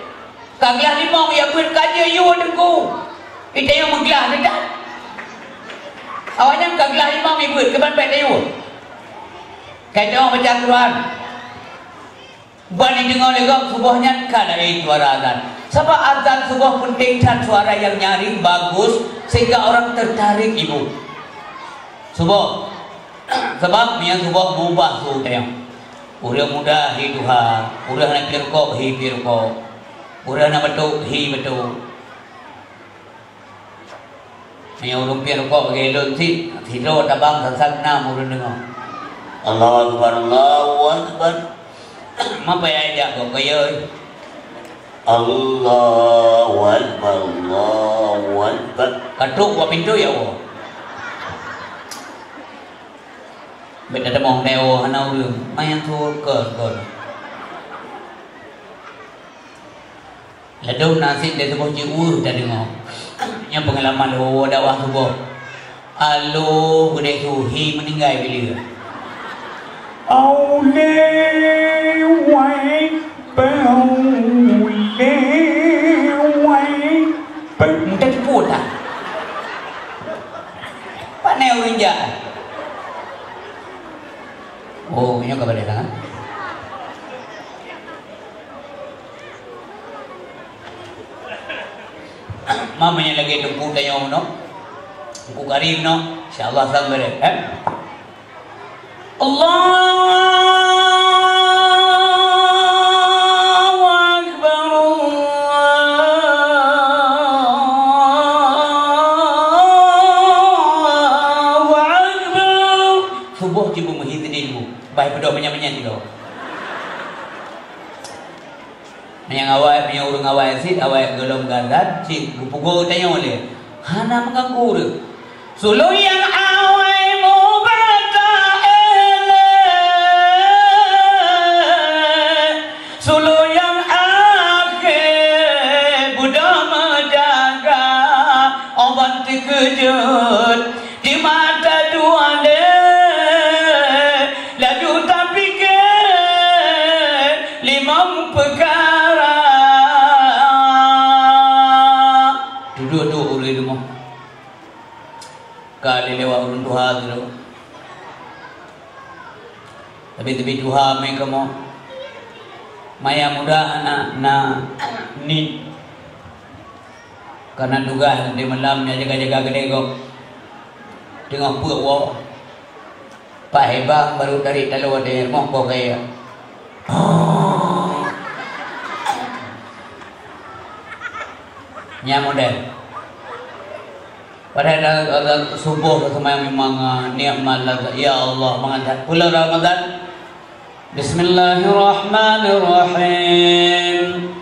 Ka glah limong ya beuet ka jiyue teungku. Itayue meuglah teuh that. Awaknyan ka glah limong ibeuet keuban bék tayue. Ka itayue baca Quran. Ban ideungoe lé gob suboh nyan ka laén suara azan. Sabab azan suboh peunteng that suara nyang nyaring bagus sehingga orang tertarik ibu. Suboh. Sabab meunyoe suboh meubah su tayong. Ureuëng muda hi tuha, ureuëng hana pirukok hi pirukok, ureuëng hana batuk hi batuk. Meunyoe ureuëng pirukok lagée lôn cit, sidroe tabang sasan nam ureuëng deungoe. Allahu Akbar, Allahu Akbar. Mapa ya jak kok kaya? Allahu Akbar, Allahu Akbar. Katuk buat pintu ya Allah. Bék tadeungoe neu hana ureuëng, manyang su kon-kon. Ladôm na sit lé suboh jiôh tadeungoe. Nyan peungalaman lôn dakwah suboh. Aloh beudeh suhi meuninggai bileue. Aulé wai, aulé wai. Mudah tipu tak? Pane ureuëng jak? Oh, nyoe ka balée sangat. Mama nyang lagée teungku tanyong nyoe. Teungku Karim nyoe, insya Allah sang balée, eh? Allah Bah peuduek meunyan-meunyan sidroe. Meunyan awai, meunyan ureueng awai cit, awai gohlom gazan, cit geupugoe tanyoe lé. Hana meuganggu ureueng. Sulôn nyang awai mubata éh lé, sulôn nyang akhé beudôh meujaga, 'oh ban teukeujot. Di mata dua lé, laju tapike limong peukara. Dudoe-dudoe ureueng rumoh ka lé lewat ureueng tuha tu. Tapi teubiet tuha mé kamoe. Maya muda aneuk na niet. Kana tugaih di malam nyan jaga-jaga keudè gob. Teungoh peuet woe. Pak Hebang baru tarék taloe watèe nyan, rumoh poh kaya. Nyan model. Padahai dah, dah suboh ka seumayang memang, ah, nikmat lazat. Ya Allah, mangat that. Bulan Ramadan, Bismillahirrahmanirrahim.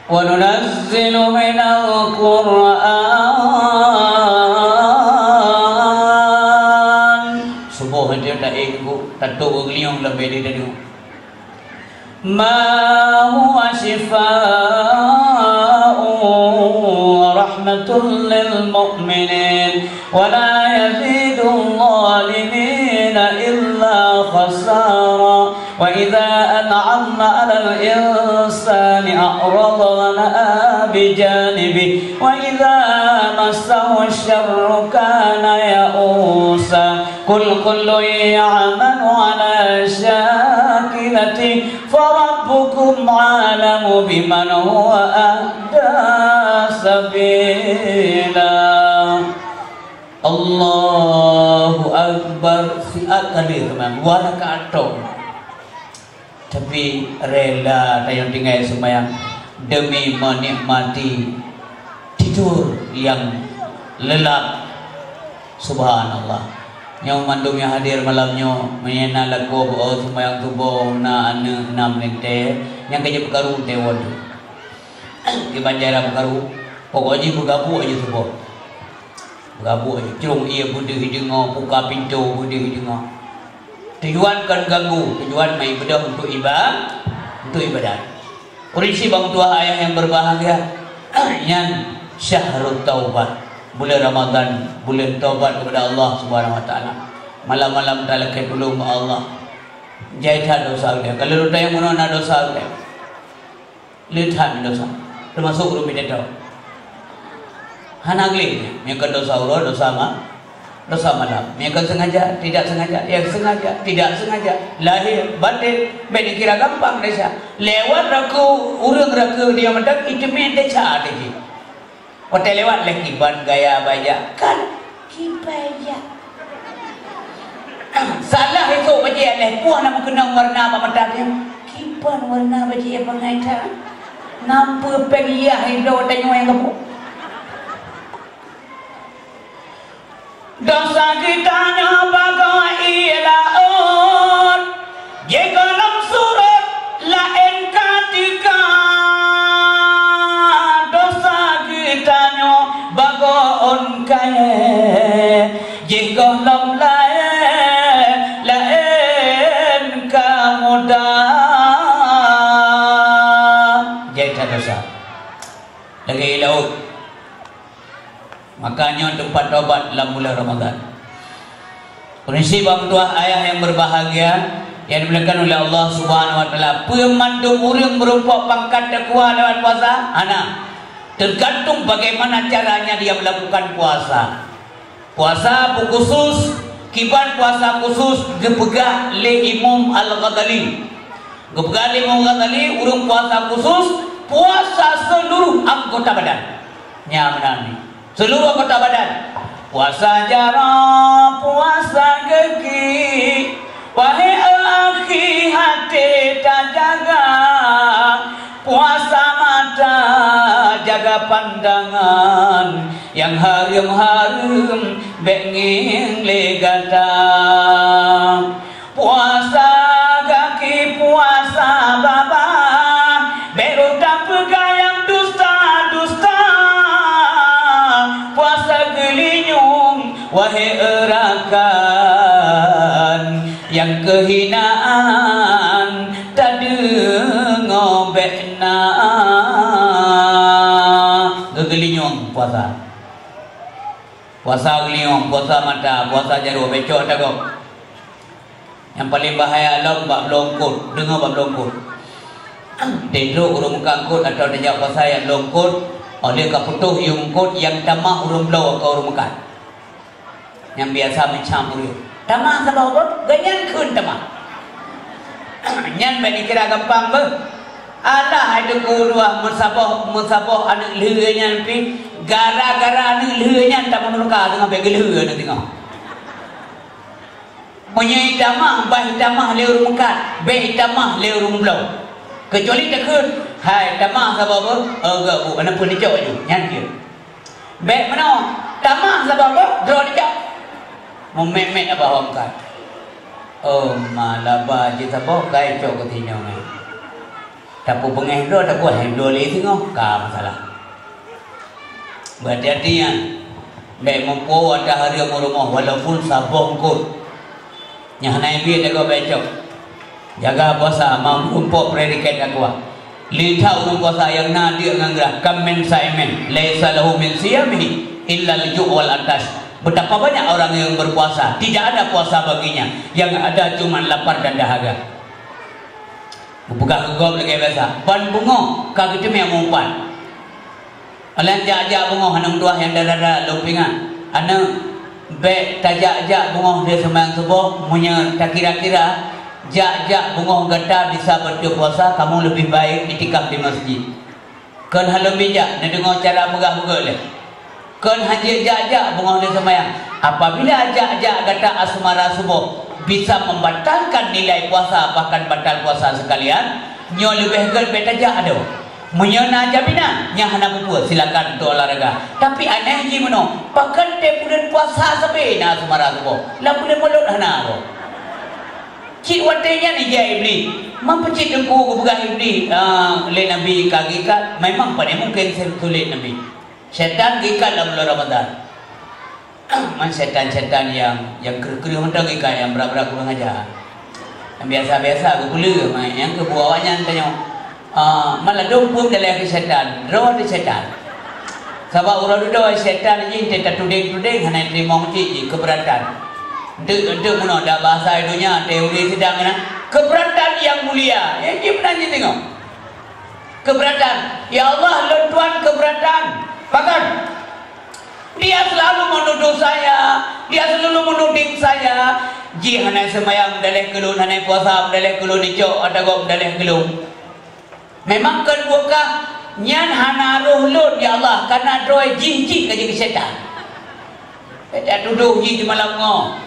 Wa nunazzilu minal Qur'an. Suboh aja dak inggu, tatuk geuliong lom bèk teudeungoe. Ma huwa syifaa'un wa rahmatun lil mu'minin. ولا يزيد الظالمين إلا خسارا. وإذا أنعمنا على الإنسان أعرض ونأى بجانبه وإذا مسه الشر كان يئوسا. قل كل يعمل على شاكلته فربكم أعلم بمن هو أهدى سبيلا. Allahu Akbar, siat kali teuma, dua rakaat tok. Tapi rela tanyoe tinggai seumayang demi menikmati tidur yang lelap. Subhanallah. Nyoe mandum nyang hadir malam nyoe, meunyoe na lakoe beu seumayang suboh, na aneuk, na meulintèe, nyang ka jipeukaru teuh woe. Kiban cara peukaru, pokok jih beugabuk aja suboh. Beugabuk aja, crông ié beudeuh deungoe, buka pintoe beudeuh deungoe. Tujuan kon ganggu, tujuan meuibadah untuk iba-, untuk ibadat. Peurisi bang tuah ayah yang berbahagia, nyan syahrut taubat, bulan Ramadan, bulan taubat kepada Allah Subhanahu wa Taala. Malam-malam talakèe tulông bak Allah. Jai that dosa ulèe. Kalau lôn tanyong meunoe na dosa ulèe. Le that dosa, teumasok ureueng bid'ah. Hana gleh, meunyoe dosa uroe, dosa ma-, dosa malam. Meunyoe sengaja, tidak sengaja, ya sengaja, tidak sengaja, lahir, batin, bèk dikira gampang desya. Lewat rakeu, ureueng rakeu dia mantong, iteumé desya teuh jih. Watèe lewat lé kiban gaya bajèe, kan kiban jak. Salah esok bajèe lé puih na meukeunong warna bak mata dia. Kiban warna bajèe bangai that. Ngampu péng yah ido tanyoe nyang gabuk. Dosa geutanyoe bagoe ié laôt, jigohlom surot laén ka teuka. Dosa geutanyoe bagoe ôn kayèe, jigohlom laén, laén ka muda. Jai that dosa. Lagèe ié laôt. Maka nyoe teumpat tobat lam bulan Ramadan. Peurisi bang tuah ayah yang berbahagia yang dimuliakan oleh Allah Subhanahu wa Taala, peue mandum ureueng meurumpok pangkat takwa lewat puasa? Hana. Tergantung bagaimana caranya dia melakukan puasa. Puasa khusus, kiban puasa khusus geupeugah lé Imam Al-Ghazali. Geupeugah lé Imam Ghazali, ureueng puasa khusus, puasa seluruh anggota badan. Nya meunan. Seluruh anggota badan. Puasa jaroe, puasa geuki, wahé akhi, até tajaga. Puasa mata, jaga pandangan, nyang hareuem-hareuem bèk ngieng lé gata. Puasa Peugayang dusta-dusta, puasa geulinyueng, wahé e rakan, nyang keuhinaan tadeungoe bék na. Geugeulinyueng puasa. Puasa geulinyueng, puasa mata, puasa jaroe, bék cok ata gob. Nyang paleng bahaya lom bak bloe eungkôt. Deungoe bak bloe eungkôt. Teuh trok ureueng meukat eungkôt atawa teujak puasa nyang bloe eungkôt, óh lheueh ka putôh yuem eungkôt nyang tamah ureueng bloe atawa ureueng meukat. Nyang biasa meucam ureueng. Tamah saboh gob, gobnyan kheun tamah. Nyan bék dikira gampang beuh. Alah hai Teungku dua meusaboh, meusaboh aneuk lheueh nyan pih, gara-gara aneuk lheueh nyan tamah meuluka teungoh bék geulheueh aneuk teungoh. Meunyoe itamah, bah itamah lé ureueng meukat, bék itamah lé ureueng bloe. Keucuali takheun, "Hai, tamah saboh beuh?" "Oh, gak bu, aneuk peunicok ju." Nyan jeuet. Bék meunoe, tamah saboh beuh, droe nicok. Meumét-mét abah ureueng meukat. Oh, ma laba jih saboh kai cok keu sinyoe. Tapeubeungéh droe, takuah droe lé singoh, ka masalah. Beuhati-hati nyan. Bék meupo ata hareuem u rumoh walaupun saboh eungkôt. Nyang hana ié jaga bék cok. Jaga puasa, mampu pok predikat takwa. Lé that ureueng puasa nyang na deuk ngon grah, "Kam min saimin, laisa lahu min siyamihi illal ju' wal atash." Betapa banyak orang yang berpuasa, tidak ada puasa baginya, yang ada cuma lapar dan dahaga. Geupeugah keu gob lagée biasa, "Ban beungoh ka geuteumé meuupat." Alah jak-jak beungoh aneuk meutuah nyang dara-dara lôn peuingat. Aneuk, bék tajak-jak beungoh lheueh seumayang suboh, meunyoe takira-kira jak-jak beungoh gata bisa bacut puasa, kamoe leubeh baik iktikaf di masjid. Kon hana lôn bijak, neudeungoe cara peugah beugét lé. Kon hana jak-jak beungoh lheueh seumayang. Apabila jak-jak gata asmara suboh bisa membatalkan nilai puasa, bahkan batal puasa sekalian, nyoe leubeh gét bék tajak adoe. Meunyoe na jaminan nyang hana peue-peue, silakan untuk olahraga. Tapi aneh jih meunoe, pakon teuh buleuen puasa sabe na asmara suboh, lam buleuen Molot hana boh. Cit watée nyan ijak Iblih. Man peucit Teungku geupeugah Iblih, ah, lé Nabi ka geuikat? Memang pane mungken sulet Nabi. Syaitan geuikat lam bulan Ramadan. Man syaitan-syaitan nyang, nyang kreueh-kreueh mantong geuikat, nyang brat-brat kurang aja. Nyang biasa-biasa geupeuleueh, man nyang keu buet awaknyan tanyoe. Ah, maladôm peue daleh keu syaitan, droe teuh syaitan. Sabab uroe dudoe syaitan jih teuh tatudeng-tudeng hana teurimong cit jih, keubeuratan. Eunteuk, eunteuk meunoe dak bahasa donya, teori sidang na, keubeuratan nyang mulia. Nyang jih meunan jih teungoh. Keubeuratan. "Ya Allah, lôn tuan keubeuratan." Pakon? Dia selalu menuduh saya, dia selalu menuding saya. Jih hana seumayang meudaleh keu lôn, hana puasa meudaleh keu lôn, icok ata gob meudaleh keu lôn. Memang kon buet kah nyan hana roh lôn, ya Allah, kareuna droe jih cit ka jeuet keu syaitan. Syaitan tudoh jih di malam nyoe.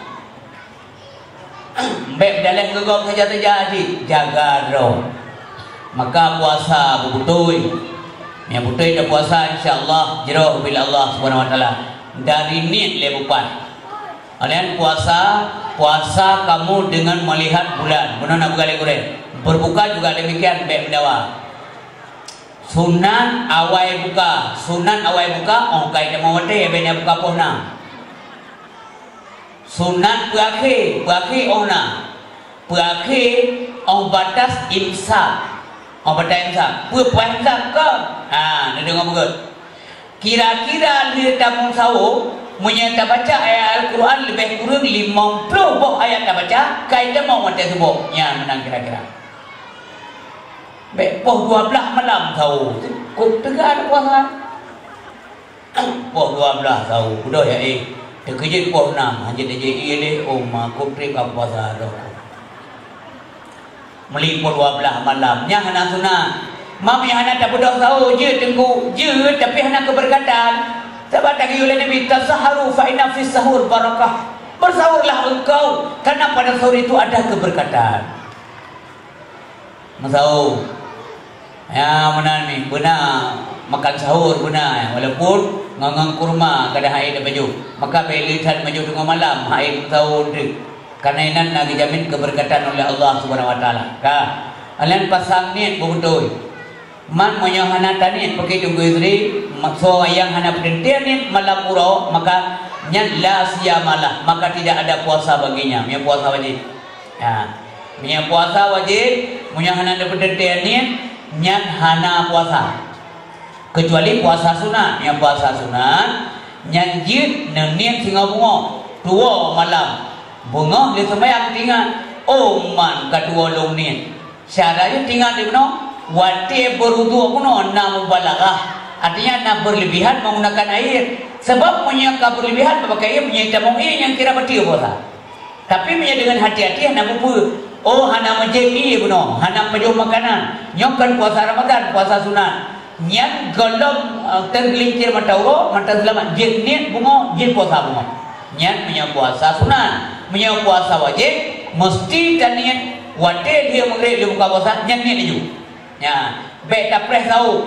Bék meudaleh keu gob saja-saja cit, jaga droe. Maka puasa beubeutôi. Nyang beutôi tapuasa, insya Allah, jroh ubé lé Allah Subhanahu Wa Taala. Dari niet lé bupan. Kalian puasa, puasa kamu dengan melihat bulan. Bunoe na buka lé gurée. Berbuka juga demikian, bék meudawa. Sunat awai buka, sunat awai buka, oh kai tamong watée, bék na buka poh nam. Sunat peuakhé, peuakhé oh na. Peuakhé oh batas imsak. Oh batas imsak. Peue puasa imsak kon? Ha, neudeungoe beugét. Kira-kira lheueh tamong sawo, meunyoe tabaca ayat Al-Quran leubeh kureueng limong ploh boh ayat tabaca, kai tamong watée suboh. Nyan meunan kira-kira. Bék poh dua blaih malam sawo. Kok teuga ada puasa? Poh dua blaih sawo, beudôh ya, eh. Teukeujeuet poh nam, hanjeuet tajak ié lé, oh, ma, kok trép ka puasa droe. Meuli poh dua blaih malam, nyan hana sunat. Mam nyang hana tabeudôh sawo, jeuet Teungku, jeuet, tapi hana keubeureukat. Sabab ka geuyue lé Nabi, "Tasaharu fa inna fis sahur barakah." Bersahurlah engkau, karena pada sahur itu ada keberkatan. Meusaho. Ya, meunan mi, beuna makan sahur beuna, walaupun ngon, ngon kurma kadang hai tapajoh. Maka bék le that pajoh teungoh malam, hai meusaho teuk. Karena inan na geujamin keberkatan oleh Allah Subhanahu Wa Taala. Ka. Alèh nyan pasang niet beubeutôi. Man meunyoe hana taniet pakri Teungku Yusri, soe nyang hana peuteuntèe niet malam uroe, maka nyan la siyamalah, maka tidak ada puasa baginya. Meunyoe puasa wajéb. Ya. Meunyoe puasa wajéb, meunyoe hana neupeuteuntèe niet, nyan hana puasa. Keucuali puasa sunat. Meunyoe puasa sunat, nyan jeuet neuniet singoh beungoh, tuwoe malam. Beungoh lé seumayang teuingat, "Oh, man ka tuwoe lôn niet." Cara jih teuingat di bunoe, watèe beuruduk bunoe na mubalaghah, artinya na berlebihan menggunakan air. Sebab meunyoe ka berlebihan memakai air, meunyoe tamong ié nyang kira bateue puasa. Tapi meunyoe deungon hati-hati hana mupeue, oh, hana meujép ié bunoe, hana pajoh makanan, nyoe kon puasa Ramadan, puasa sunat. Nyan gohlom, eh, teugelincir mata uroe, mata seulamat, jeuet niet beungoh, jeuet puasa beungoh. Nyan meunyoe puasa sunat. Meunyoe puasa wajéb, meuseuti taniet watèe lheueh meugréb lheueh buka puasa, nyan niet laju. Nyan, bèk tapreh sahô.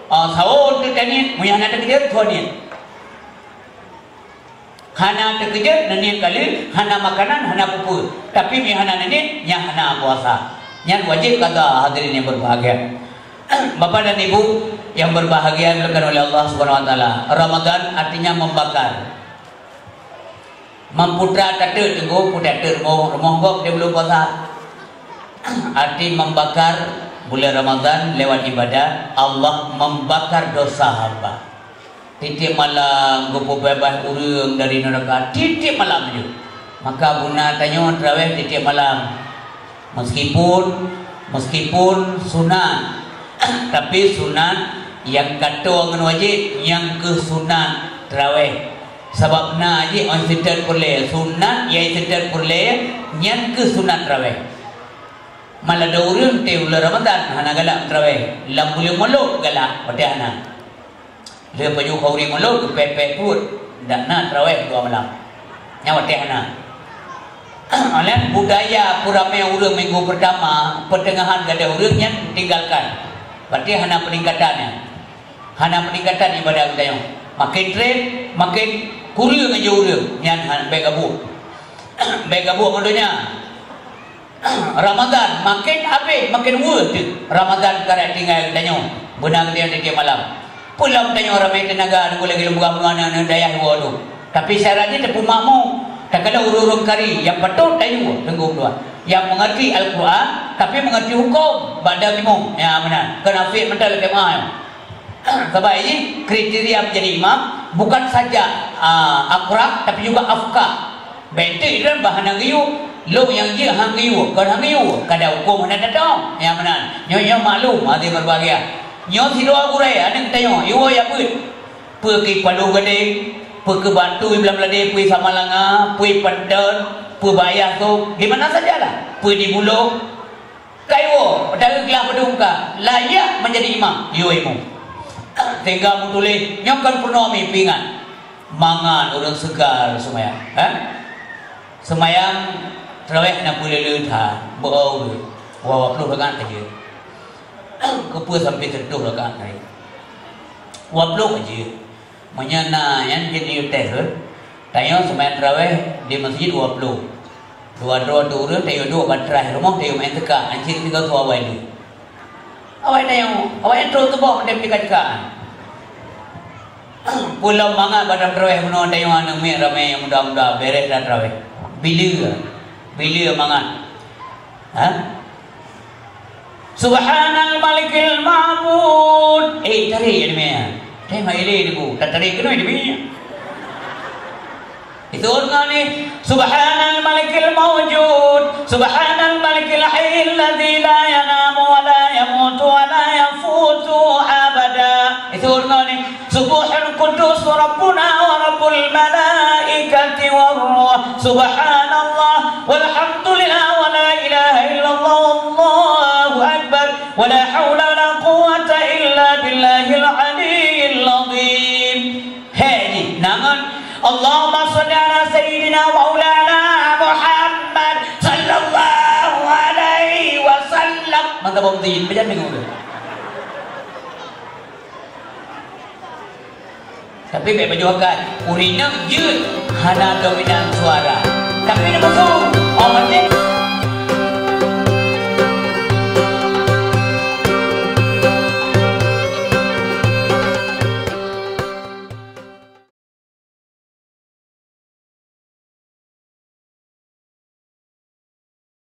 Ah, sahô teuk taniet, meunyoe hana teukeujot, sahô niet. Hana teukeujot, neuniet ka lheueh, hana makanan, hana peue-peue. Tapi meunyoe hana neuniet, nyan hana puasa. Nyan wajéb qadha, hadirin yang berbahagia. Bapak dan Ibu yang berbahagia dimuliakan oleh Allah Subhanahu wa Taala, Ramadan artinya membakar. Meuputra tateuk teungku, putra teuk rumoh, rumoh gob di buleuen puasa. Arti membakar bulan Ramadan lewat ibadat, Allah membakar dosa hamba. Tiep-tiep malam geupeubeubaih ureuëng dari neuraka, tiep-tiep malam nyoe. Maka beuna tanyoe tarawih tiep-tiep malam. Meskipun, meskipun sunat, tapi sunat nyang ka toe ngon wajéb, nyang keuh sunat tarawih. Sabab na jih nyang seutôt peureulée, sunat nyang seutôt peureulée, nyan keuh sunat tarawih. Malah ada ureuëng teuh bulan Ramadan hana galak tarawih, lam buleuen Molot galak, watée hana. Lheueh pajoh khauri Molot, geupéh-péh pruet, dak na tarawih dua malam. Nyan watée hana. Oleh budaya peuramé ureuëng minggu pertama, peuteungahan gadôh ureuëng nyan tinggalkan. Berarti hana peningkatan nyan. Hana peningkatan ibadah geutanyoe. Makin treb, makin kureueng laju ureuëng. Nyan han, bék gabuek. Bék gabuek ngon donya. Ramadan makin habéh, makin weueh teuk. Ramadan karek tinggai geutanyoe. Beuna geutanyoe tiep-tiep malam. Peue lom tanyoe ramé teunaga nunggu lagée lôn peugah bunoe aneuk-aneuk dayah dua tu. Tapi syarat jih tapeumakmu. Takalon ureuëng-ureuëng kari nyang patôt tayue teungku dua. Nyang mengerti Al-Quran, tapi mengerti hukum. Bak dam imum. Ya, meunan. Keunafiek mantong lagée meuah. Sabab ini kriteria menjadi imam bukan saja, ah, akrab, tapi juga afqah. Bék teuk lôn bah hana geuyue, lôn nyang jeuet han geuyue, kon han geuyue, kada huköm hana tatong. Nyang meunan, nyoe-nyoe maklum, hadirin berbahagia. Nyoe sidroe gurée, aneuk tanyoe, iwoe ya beuet. Peue keu Palu Gadeng, peue keu Batu Iblang Meulade, peue Samalanga, peue Panton, peue Bayah tu, di mana sajalah, peue di Bulo. Kaiwoe, padahai glah padum ka, layak menjadi imam, yue imum. Sehingga meutuléh, nyoe kon peunoh mi peuingat. Mangat ureuëng seugar seumayang, eh? Seumayang tarawih na peue le-le that, beu ureuëng. Dua ploh rakaat ka jeuet. Keupeue sampai seratus rakaat tadi? Dua ploh ka jeuet. Meunyoe na nyan jeuet yue tes, tanyoe seumayang tarawih di meuseujid dua ploh. Dua droe tu ureuëng tayue duek bak teuraih rumoh tayue meu'en teuka, ancit tinggai su awai lé. Awai tanyoe, awai nyan trok teuboh meutem teuka-teuka. Peue lom mangat bak tarawih bunoe tanyoe aneuk miet ramé nyang muda-muda, bèrèh that tarawih. Bila? Bila mangat? Ha? Subhanal Malikil Ma'bud. Eh, tarék ya demi. Tarék mak ilé debu. Tak tarék keunoe demi. Itu ureuëng ni. Subhanal Malikil Mawjud. Subhanal Malikil Hayyil Ladzi la yanamu wa la yamutu wa la yafutu abada. Itu ureuëng ni. Subhul Quddus Rabbuna wa Rabbul Malaikati war Ruh. Subhanallah, walhamdulillah, wa la ilaha illallah, wallahu akbar, wa la haula wa la quwwata illa billahil aliyyil azim. Hei, nangon. Allahumma shalli ala sayyidina maulana Muhammad sallallahu alaihi wasallam. Mantap, Bang Din. Macam ni, Bang. Tapi bék pajoh akai. Ureuëng inong jeuet hana dominan suara. Tapi na musuh.